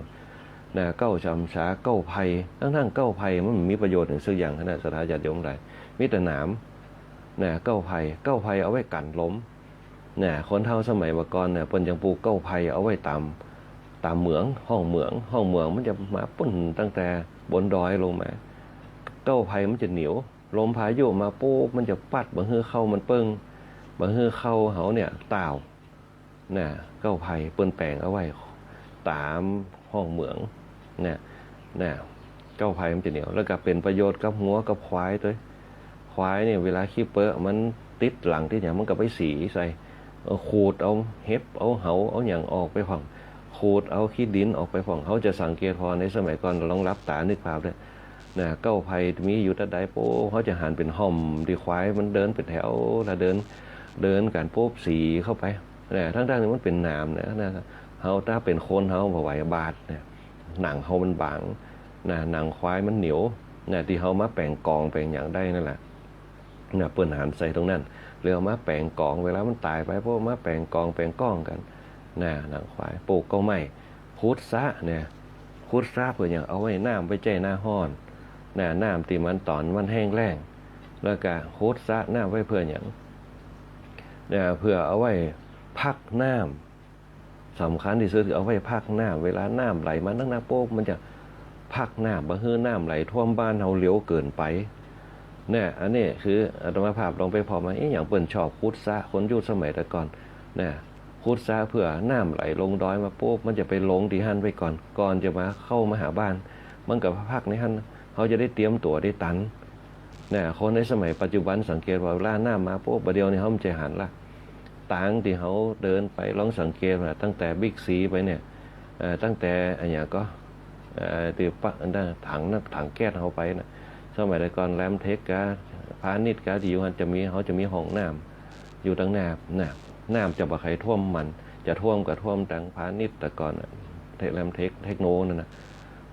นะ เก๊าฉ่ำฉา เก๊าไผ่ ตังๆ เก๊าไผ่มันบ่มีประโยชน์หยังสักอย่างนะ ศรัทธาญาติโยมหลาย มีแต่หนาม นะ เก๊าไผ่ เก๊าไผ่เอาไว้กั๋นลม นะ คนเฒ่าสมัยบ่าก่อนเนี่ย เปิ้นจั่งปูกเก๊าไผ่เอาไว้ต๋าม ต๋ามเหมือง ฮ่องเหมือง ฮ่องเหมืองมันจะมาปุ้นตั้งแต่บนดอยลงมา เก๊าไผ่มันจะเหนียว ลมพายุมาปุ๊บ มันจะปั๊ด บ่หื้อเข้ามันเปิ้ง บ่หื้อเข้าเฮาเนี่ยต้าว นะ เก๊าไผ่เปิ้นแป๋งเอาไว้ต๋ามฮ่องเหมือง นะ นะ เก๊าไผ่มันจะเหนียว แล้วก็เป๋นประโยชน์กับงัวกับควายตวย ควายเนี่ยเวลาขี้เปื้อมันติดหลังติดหยัง มันก็ไปสีใส่ เออ ขูดเอาเห็บ เอาเหา เอาหยังออกไปพ่อง ขูดเอาขี้ดินออกไปพ่อง เฮาจะสังเกตผ่อในสมัยก่อน ลองหลับต๋านึกภาพเต๊อะ นะ เก๊าไผ่มีอยู่ตะใด โป๊ะ เฮาจะหันเป๋นฮ่อมตี้ควายมันเดินเป๋นแถว แล้วเดิน เดินกั๋นปุ๊บ สีเข้าไป นะ ตังๆ ตี้มันเป๋นหนามนะ นะ เฮาถ้าเป๋นคนเฮาบ่ไหว บาดเนี่ย หนังเฮามันบาง นะ หนังควายมันเหนียว นะ ตี้เฮามาแป๋งก๋องแป๋งหยังได้นั่นแหละ นะ เปิ้นหันใส่ตรงนั้น แล้วเอามาแป๋งก๋อง เวลามันต๋ายไป พวกมาแป๋งก๋องแป๋งก้องกั๋น นะ หนังควาย ปลูกเก๊าไม้ ขุดสระเนี่ย ขุดสระเปื้อหยัง เอาไว้น้ำไว้ใจ๊หน้าฮ้อน นะ น้ำตี้มันต๋อนมันแห้งแล้ง แล้วก็ขุดสระน้ำไว้เปื้อหยัง นะ เปื้อเอาไว้พักน้ำ สำคัญตี้สุดคือเอาไว้พักน้ำ เวลาน้ำไหลมานักๆ ปุ๊บ มันจะพักน้ำ บ่หื้อน้ำไหลท่วมบ้านเฮาเร็วเกินไป เนี่ย อันนี้คืออาตมาภาพลองไปผ่อมา เอ๊ะ หยังเปิ้นชอบขุดสระ คนยุคสมัยแต่ก่อน เนี่ย ขุดสระเปื้อน้ำไหลลงดอยมาปุ๊บ มันจะไปลงตี้หั้นไว้ก่อน ก่อนจะมาเข้ามาหาบ้าน มันก็พักในหั้น เฮาจะได้เตรียมตั๋วได้ตัน เนี่ย คนในสมัยปัจจุบันสังเกตว่าเวลาน้ำมาปุ๊บ บ่าเดี่ยวนี้เฮาบ่ใจ้หันละ ตางตี้เฮาเดินไป ลองสังเกตว่าตั้งแต่บิ๊กซีไปเนี่ย เอ่อ ตั้งแต่อะหยังก็ เอ่อ ตี้ปะ อันนั้น ถังน้ำ ถังแก๊สเฮาไปน่ะ สมัยแต่ก่อนแรมเทคกา พาณิชย์กา ตี้อยู่หั้นจะมี เฮาจะมีห้องน้ำอยู่ตังหน้า น่ะ น้ำจะบ่ใค่ท่วมมัน จะท่วมก็ท่วมตังพาณิชย์แต่ก่อนน่ะ เทค แรมเทค เทคโนนั่นน่ะ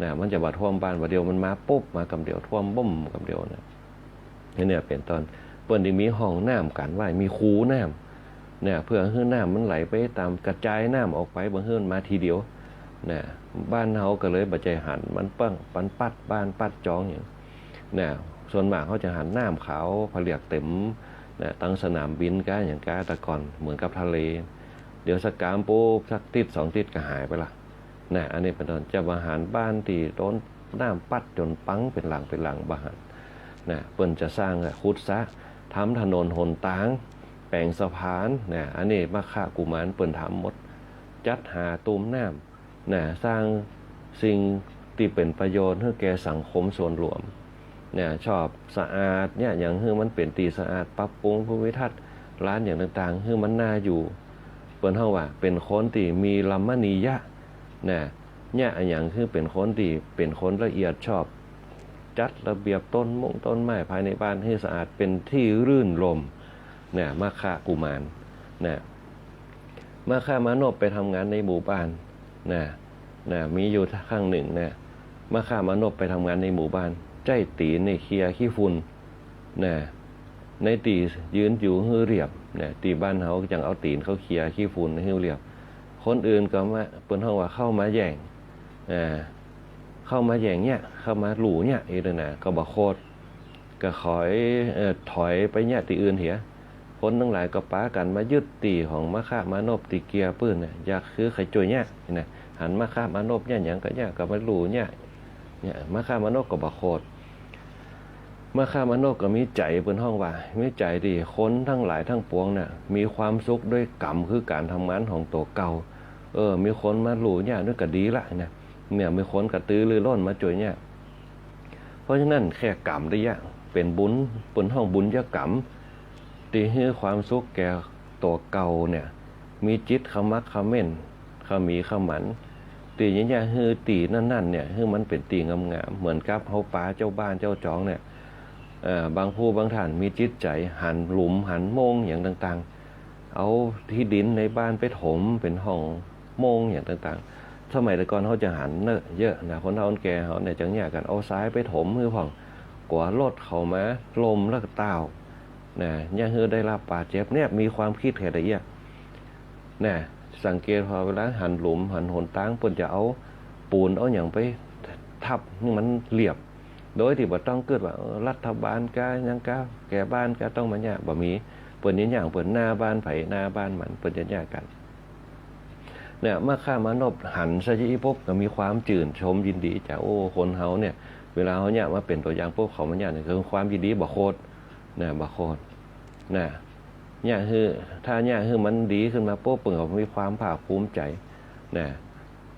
น่ะ มันจะบ่ท่วมบ้าน บ่าเดี่ยวมันมาปุ๊บ มากำเดียว ท่วมบุ้มกำเดียวน่ะ เนี่ย เป๋นต้น เปิ้นตี้มีห้องน้ำกั๋นไว้ มีคูน้ำ เนี่ย เปื้อหื้อน้ำมันไหลไปต๋าม กระจายน้ำออกไป บ่หื้อมันมาทีเดียว เนี่ย บ้านเฮาก็เลยบ่ใจ้หันมันเปิ้ง มันปัดบ้านปัดจองหยัง เนี่ย ส่วนมากเฮาจะหันน้ำขาวผะเหลือกเต๋ม เนี่ย ตังสนามบินกา หยังกา แต่ก่อนเหมือนกับทะเล เดี๋ยวสักกามปุ๊บ สักติ๊ดสองติ๊ดก็หายไปละ น่ะ อันนี้เป๋นต้น จะบ่หันบ้านตี้โดนน้ำปัดจ๋นปังเป๋นหลังเป๋นหลัง บ่หัน น่ะ เปิ้นจะสร้าง ขุดสระ ทำถนนหนตาง แป๋งสะพาน น่ะ อันนี้มัคคะกุมารเปิ้นทำหมด จัดหาตูมน้ำ น่ะ สร้างสิ่งตี้เป๋นประโยชน์หื้อแก่สังคมส่วนรวม น่ะ ชอบสะอาดเนี่ย หยังหื้อมันเป๋นตี้สะอาด ปรับปรุงภูมิทัศน์ ลานหยังต่างๆ หื้อมันน่าอยู่ เปิ้นฮ้องว่าเป๋นคนตี้มีรมณียะ น่ะ เนี่ย อะหยังคือเป๋นคนตี้ เป๋นคนละเอียด ชอบจัดระเบียบต้นมงต้นไม้ภายในบ้านหื้อสะอาด เป๋นตี้รื่นรมย์ เนี่ย มัคคะกุมาร น่ะ มัคคะมานพไปทำงานในหมู่บ้าน น่ะ น่ะ มีอยู่ครั้งนึ่ง น่ะ มัคคะมานพไปทำงานในหมู่บ้าน ใจ๊ตี๋นนี่เขี่ยขี้ฝุ่น น่ะ ในตี้ยืนอยู่หื้อเรียบ น่ะ ตี้บ้านเฮาจั่งเอาตี๋นเข้าเขี่ยขี้ฝุ่นหื้อเรียบ คนอื่นก็มา เปิ้นฮ้องว่าเข้ามาแย่ง อ่า เข้ามาแย่งเนี่ย เข้ามาลู่เนี่ย อี้นะ ก็บ่โคตร ก็ขอย เอ่อ ถอยไปเนี่ยตี้อื่นเหีย คนตังหลายก็ปากั๋นมายึดตี้ของมัคคะมานพตี้เขี่ยปื้นน่ะ อยากหื้อใค่จ้วยเนี่ย นี่นะ หันมัคคะมานพเนี่ยหยังก็เนี่ย ก็มาลู่เนี่ย เนี่ย มัคคะมานพก็บ่โคตร มัคคะมานพก็มีใจ๋ เปิ้นฮ้องว่า มีใจ๋ตี้คนตังหลายตังปวงน่ะ มีความสุขด้วยก๋รรมคือก๋านทำงานของตั๋วเก่า เออ มีคนมาลู่เนี่ย นี่ก็ดีละนะ เนี่ย มีคนกระตือรือร้นมาจ้วยเนี่ย เพราะฉะนั้นแค่ก๋รรมตี้เยียะ เป๋นบุญ เปิ้นฮ้องบุญยก๋รรม ตี้หื้อความสุขแก่ตั๋วเก่าเนี่ย มีจิตขมักเขม้น ขมีขมัน ตี้เยียะหื้อตี้นั้นๆ เนี่ย หื้อมันเป๋นตี้งามๆ เหมือนกับเฮาปาเจ้าบ้านเจ้าจองเนี่ย เอ่อ บางผู้บางท่านมีจิตใจ๋หันหลุมหันโมงหยังต่างๆ เอาตี้ดินในบ้านไปถมเป๋นห้องโมงหยังต่างๆ สมัยแต่ก่อนเฮาจะหันเนอะ เยอะนะ คนเฒ่าคนแก่เฮาเนี่ยจั่งเยียะกั๋น เอาทรายไปถมหื้อพ่อง กั๋วรถเข้ามาล้มแล้วก็ต้าว นะ เยียะหื้อได้รับบาดเจ็บ เนี่ย มีความกึ๊ดแค่ใดเยียะ นะ สังเกตผ่อเวลาหันหลุมหันหนตาง เปิ้นจะเอาปูนเอาหยังไปทับหื้อมันเรียบ โดยตี้บ่ต้องกึ๊ดว่า เออ รัฐบาลกา หยังกา แก่บ้านกาต้องมาเยียะ บ่มี เปิ้นเยียะของเปิ้น หน้าบ้านใผหน้าบ้านมัน เปิ้นจะเยียะกั๋น เนี่ย มัคคะมานพหันซะอี้ปุ๊บก็มีความจื่นชมยินดีจ้ะ โอ้ คนเฮาเนี่ย เวลาเฮาเยียะมาเป๋นตั๋วอย่างปุ๊บ เขามาเยียะเนี่ย คือความยินดีบ่โคตร นะ บ่โคตร นะ เยียะหื้อ ถ้าเยียะหื้อมันดีขึ้นมาปุ๊บ เปิ้นก็มีความภาคภูมิใจ๋ นะ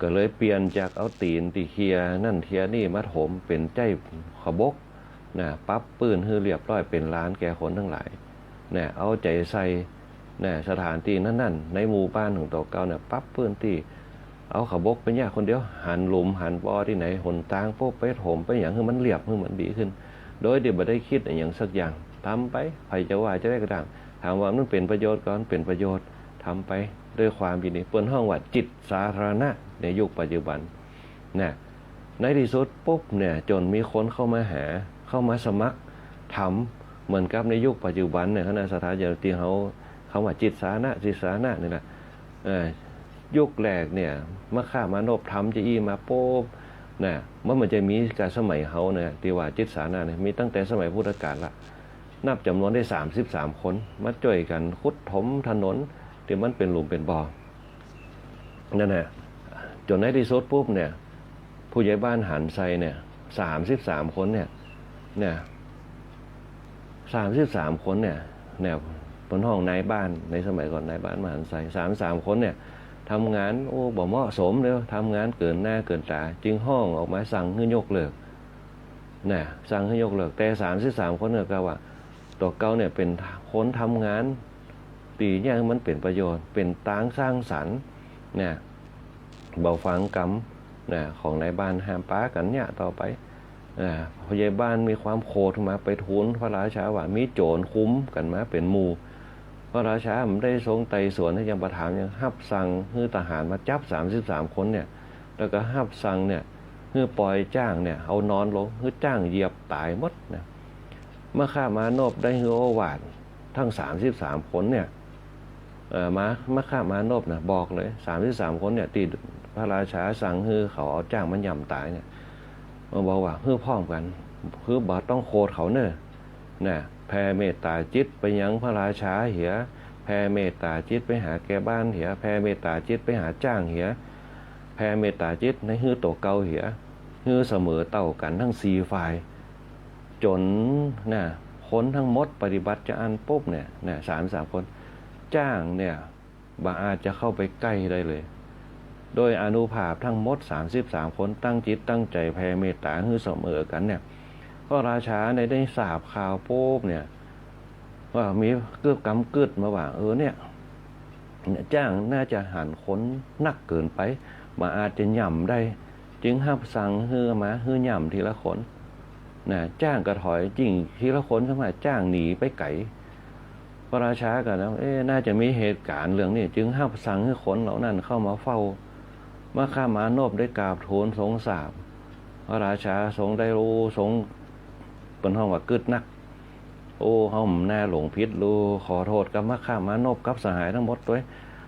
ก็เลยเปลี่ยนจากเอาตี๋นตี้เขี่ยนั่นเขี่ยนี่มาถม เป๋นใจ๊ขบก นะ ปรับปื้นหื้อเรียบร้อย เป๋นลานแก่คนตังหลาย นะ เอาใจ๋ใส่ นะ สถานตี้นั้นๆ ในหมู่บ้านของตั๋วเก่าเนี่ย ปรับปื้นตี้ เอาขบกไปเยียะคนเดียว หันหลุมหันบ่อตี้ไหน หนตางปุ๊บ ไปถมไปหยังหื้อมันเรียบ หื้อมันดีขึ้น โดยตี้บ่ได้กึ๊ดอะหยังสักอย่าง ทำไป ใผจะว่าจะใดก็ต๋าม ถามว่ามันเป๋นประโยชน์ก่อ เป๋นประโยชน์ ทำไปด้วยความยินดี เปิ้นฮ้องว่าจิตสาธารณะในยุคปัจจุบัน นะ ในตี้สุดปุ๊บเนี่ย จ๋นมีคนเข้ามาหา เข้ามาสมัครทำ เหมือนกับในยุคปัจจุบันเนี่ย คณะศรัทธาญาติโยมตี้เฮา คำว่าจิตสาธารณะ จิตสาธารณะนี่แหละ เอ่อ ยุคแรกเนี่ย มัคคมานพทำจาอี้มาปุ๊บ นะ มัน มันจะมีกับสมัยเฮาเนี่ย ตี้ว่าจิตสาธารณะเนี่ย มีตั้งแต่สมัยพุทธกาลละ นับจ๋ำนวนได้สามสิบสามคน มาจ้วยกั๋นขุดถมถนนตี้มันเป๋นหลุมเป๋นบ่อ นั่นแหละ จ๋นในตี้สุดปุ๊บเนี่ย ผู้ใหญ่บ้านหาญไซเนี่ย สามสิบสามคนเนี่ย เนี่ย สามสิบสามคนเนี่ย เนี่ย เปิ้นฮ้องนายบ้าน ในสมัยก่อนนายบ้านมหาญไซ สามสิบสามคนเนี่ย ทำงาน โอ้ บ่เหมาะสมเลย ทำงานเกินหน้าเกินต๋า จึงฮ้องออกมาสั่งหื้อยกเลิก นะ สั่งหื้อยกเลิก แต่สามสิบสามคนเนี่ย ก็ว่า ตั๋วเก่าเนี่ยเป๋นคนทำงานตี้เยียะหื้อมันเป๋นประโยชน์ เป๋นตางสร้างสรรค์ นะ บ่ฟังกำ นะ ของนายบ้าน ห้ามปากั๋นเยียะต่อไป อ่า ผู้ใหญ่บ้านมีความโขดมา ไปทูลพระราชาว่ามีโจ๋รคุมกั๋นมาเป๋นหมู่ พระราชาบ่ได้ทรงไต่สวน ยังบ่ถาม ยังฮับสั่งหื้อทหารมาจับสามสิบสามคนเนี่ย แล้วก็ฮับสั่งเนี่ย หื้อปล่อยจ้างเนี่ย เอานอนลง หื้อจ้างเหยียบต๋ายหมดนะ มัคคมานพได้หื้อโอวาท ตึงสามสิบสามคนเนี่ย เอ่อ มา มัคคมานพนะ บอกเลย สามสิบสามคนเนี่ย ตี้พระราชาสั่งหื้อเขาเอาจ้างมาย่ำต๋ายเนี่ย มันบอกว่า หื้อพร้อมกั๋น หื้อบ่ต้องโขดเขาเน่อ นะ แผ่เมตต๋าจิตไปยังพระราชาเหีย แผ่เมตต๋าจิตไปหาแก่บ้านเหีย แผ่เมตต๋าจิตไปหาจ้างเหีย แผ่เมตต๋าจิตในหื้อตั๋วเก่าเหีย หื้อเสมอเต้ากั๋นตึงสี่ฝ่าย จ๋น นะ คนตึงหมดปฏิบัติจาอั้นปุ๊บเนี่ย นะ สามสิบสามคน จ้างเนี่ย บ่อาจจะเข้าไปใก้ได้เลย โดยอานุภาพตึงหมดสามสิบสามคน ตั้งจิตตั้งใจ๋แผ่เมตต๋าหื้อเสมอกั๋นเนี่ย พระราชาเนี่ยได้ทราบข่าวปุ๊บเนี่ย ว่ามีกึ๊ดกำกึ๊ดมาว่า เออเนี่ย เนี่ย จ้างน่าจะหันคนนักเกินไป บ่อาจจะย่ำได้ จึงฮับสั่งหื้อมา หื้อย่ำทีละคน นะ จ้างก็ถอย ยิ่งทีละคนเข้ามา จ้างหนีไปไก๋ พระราชาก็นะ เอ๊ะ น่าจะมีเหตุก๋ารณ์เรื่องนี้ จึงฮับสั่งหื้อคนเหล่านั้นเข้ามาเฝ้า มัคคมานพได้กราบทูลทรงทราบ พระราชาทรงได้ฮู้ ทรง เปิ้นฮ้องว่ากึ๊ดนัก โอ้ เฮาบ่น่าหลงผิดลู ขอโต้ษกับมัคคมานพกับสหายตึงหมดตวย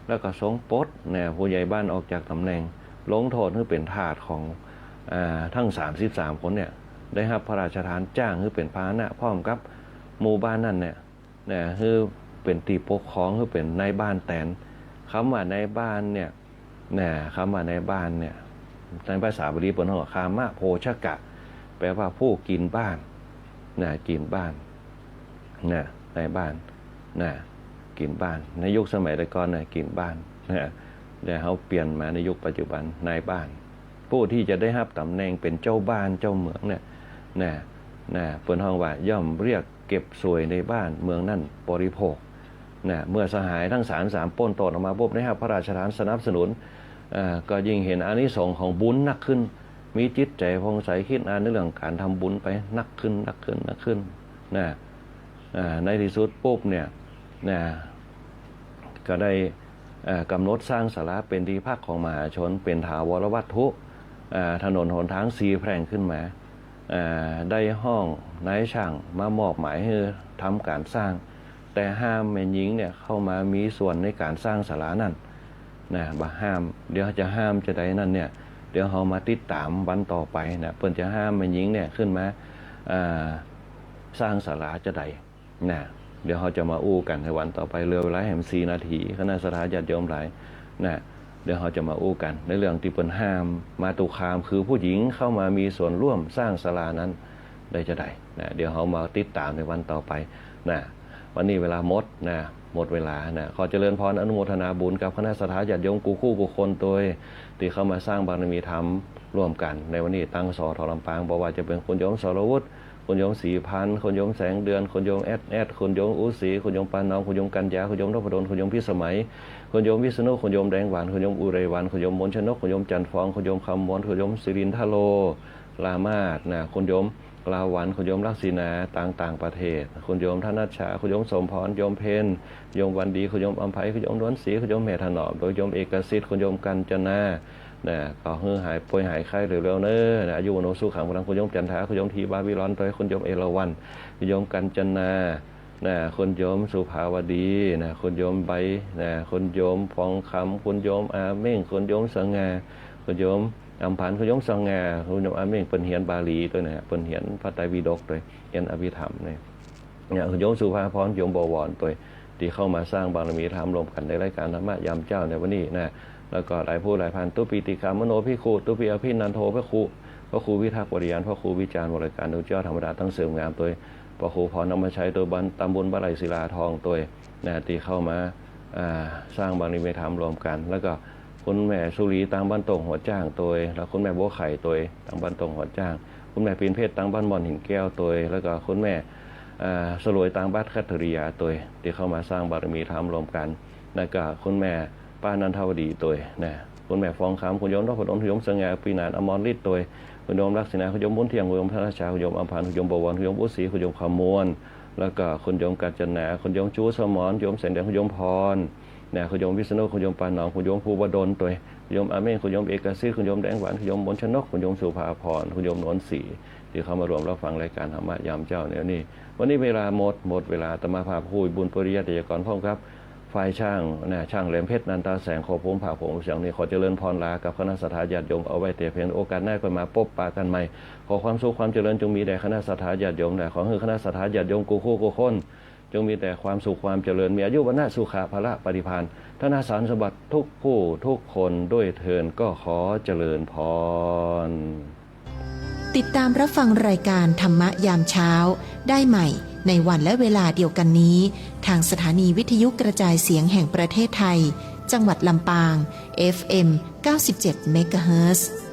แล้วก็ทรงปลดเนี่ย ผู้ใหญ่บ้านออกจากต๋ำแหน่ง ลงโต้ษหื้อเป๋นทาสของ อ่า ตึงสามสิบสามคนเนี่ย ได้ฮับพระราชทานจ้างหื้อเป๋นพาหนะ พร้อมกับหมู่บ้านนั้นเนี่ย นะ หื้อเป๋นตี้ปกครอง หื้อเป๋นนายบ้านแตน กำว่านายบ้านเนี่ย นะ กำว่านายบ้านเนี่ย ในภาษาบาลีเปิ้นฮ้องคามโภชกะ แปลว่าผู้กิ๋นบ้าน นะ กิ๋นบ้าน นะ นายบ้าน นะ กิ๋นบ้าน ในยุคสมัยแต่ก่อนนะ กิ๋นบ้าน นะ แต่เฮาเปลี่ยนมาในยุคปัจจุบัน นายบ้าน ผู้ตี้จะได้ฮับต๋ำแหน่งเป๋นเจ้าบ้านเจ้าเมืองเนี่ย นะ นะ เปิ้นฮ้องว่าย่อมเรียกเก็บส่วยในบ้านเมืองนั้นบริโภค นะ เมื่อสหายตึงสามสิบสามป๊นโต้ษออกมาปุ๊บ ได้ฮับพระราชทานสนับสนุน อ่า ก็ยิ่งหันอานิสงส์ของบุญนักขึ้น มีจิตใจ๋ผ่องใส กึ๊ดอ่านในเรื่องก๋านทำบุญไปนักขึ้น นักขึ้น นักขึ้น นะ อ่า ในตี้สุดปุ๊บเนี่ย นะ ก็ได้ เอ่อ ก๋ำหนดสร้างศาลาเป๋นตี้พักของมหาชน เป๋นถาวรวัตถุ อ่า ถนนหนตางสี่แพร่งขึ้นมา อ่า ได้ฮ้องนายจ้างมามอบหมายหื้อทำก๋านสร้าง แต่ห้ามแม่ญิงเนี่ยเข้ามามีส่วนในก๋านสร้างศาลานั้น นะ บ่ห้าม เดี๋ยวจะห้ามจาใดนั้นเนี่ย เดี๋ยวเฮามาติดต๋ามวันต่อไปนะ เปิ้นจะห้ามแม่ญิงเนี่ยขึ้นมา อ่า สร้างศาลาจาใด นะ เดี๋ยวเฮาจะมาอู้กั๋นในวันต่อไป เหลือเวลาแหมสี่นาที คณะศรัทธาญาติโยมหลาย นะ เดี๋ยวเฮาจะมาอู้กั๋นในเรื่องตี้เปิ้นห้ามมาตุคาม คือผู้ญิงเข้ามามีส่วนร่วมสร้างศาลานั้นได้จาใด นะ เดี๋ยวเฮามาติดต๋ามในวันต่อไป นะ วันนี้เวลาหมด นะ หมดเวลา นะ ขอเจริญพรอนุโมทนาบุญกับคณะศรัทธาญาติโยมกู้คู่กู้คนตวย ตี้เข้ามาสร้างบารมีธรรมร่วมกั๋นในวันนี้ ตึง สท ลำปาง บ่ว่าจะเป๋นคุณโยมสรวุฒิ คุณโยมศรีพันธ์ คุณโยมแสงเดือน คุณโยมแอดแอด คุณโยมอุศรี คุณโยมปานอม คุณโยมกัญญา คุณโยมนพดล คุณโยมพิสมัย คุณโยมวิษณุ คุณโยมแดงหวาน คุณโยมอุไรวัน คุณโยมมนชนก คุณโยมจันทร์ฟอง คุณโยมคำมน คุณโยมสิรินทโล ลามาศ นะ คุณโยมลาวัน คุณโยมลักษิณา ต่างต่างประเทศ คุณโยมธนัชชา คุณโยมสมพร โยมเพ็ญ โยมวันดี คุณโยมอำไพ คุณโยมดวนศรี คุณโยมแม่ถนอม คุณโยมเอกสิทธิ์ คุณโยมกัญจนา นะ ขอหื้อหายป่วยหายไข้เร็วๆ เน้อ นะ อายุวัณโณสุขังพลัง คุณโยมจันทา คุณโยมทีบาบิลอนตวย คุณโยมเอราวัณ คุณโยมกัญจนา นะ คุณโยมสุภาวดี นะ คุณโยมใบ นะ คุณโยมฟองคำ คุณโยมอาเม่ง คุณโยมสง่า คุณโยมอำพันธ์ คุณโยมสง่า คุณโยมอาเม่ง เปิ้นเฮียนบาลีตวยนะ เปิ้นเฮียนพระไตรปิฎกตวย เฮียนอภิธรรมเนี่ย เนี่ย คุณโยมสุภาพร โยมบวรตวย ตี้เข้ามาสร้างบารมีธรรมร่วมกั๋นในรายการธรรมะยามเจ๊าในวันนี้นะ แล้วก็หลายผู้หลายพัน ตุ๊ปิติขามโนภิกขุ ตุ๊ปิอภินันโทภิกขุ พระครูพิทักษ์ปริญาณ พระครูวิจารณ์วรการ ตุ๊เจ้าธรรมดาตังเสริมงามตวย พระครูพรนำมาใช้ตวย บ้านตำบลบ้านไร่ศิลาทองตวยนะ ตี้เข้ามา อ่า สร้างบารมีธรรมร่วมกั๋น แล้วก็คุณแม่สุรีตางบ้านโต่งหัวจ้างตวย แล้วคุณแม่บัวไข่ตวยตางบ้านโต่งหัวจ้าง คุณแม่ปิ่นเพชรตางบ้านม่อนหินแก้วตวย แล้วก็คุณแม่ อ่า สลวยตางบ้านคัทเทอรียาตวย ตี้เข้ามาสร้างบารมีธรรมร่วมกั๋น แล้วก็คุณแม่ป้านันทวดีตวยนะ คุณแม่ฟองคำ คุณโยมนพดล คุณโยมสง่า ปีหนาน อมรฤทธิ์ตวย คุณโยมลักษณะ คุณโยมบุญเที่ยง คุณโยมธนชา คุณโยมอำพันธ์ คุณโยมบวร คุณโยมบุตรศรี คุณโยมขมวน แล้วก็คุณโยมกัญจนา คุณโยมจูสมร โยมแสงแดง คุณโยมพร นะ คุณโยมวิษณุ คุณโยมปานหนอง คุณโยมภูวดลตวย คุณโยมอาเม่ง คุณโยมเอกสิทธิ์ คุณโยมแดงหวาน คุณโยมมนชนก คุณโยมสุภาพร คุณโยมนวลศรี ตี้เข้ามาร่วมรับฟังรายการธรรมะยามเจ๊าในวันนี้ วันนี้เวลาหมด หมดเวลา อาตมาภาพผู้บุญปริยัติไตยกรณ์พร้อมกับฝ่ายช่างนะ ช่างแหลมเพชร นันตาแสง ขอผมภาคผมเสียงนี้ ขอเจริญพรลากับคณะศรัทธาญาติโยมเอาไว้แต่เพียง โอกาสหน้าก็มาปะกั๋นใหม่ ขอความสุขความเจริญจงมีแด่คณะศรัทธาญาติโยมนะ ขอหื้อคณะศรัทธาญาติโยมกู้ๆ กู้คน จงมีแต่ความสุขความเจริญ มีอายุ วรรณะ สุขะ พละ ปฏิภาณ ธนสารสมบัติทุกผู้ทุกคนด้วยเทอญ ก็ขอเจริญพร ติดตามรับฟังรายการธรรมะยามเช้าได้ใหม่ในวันและเวลาเดียวกันนี้ ทางสถานีวิทยุกระจายเสียงแห่งประเทศไทย จังหวัดลำปาง เอฟเอ็ม เก้าสิบเจ็ด เมกะเฮิรตซ์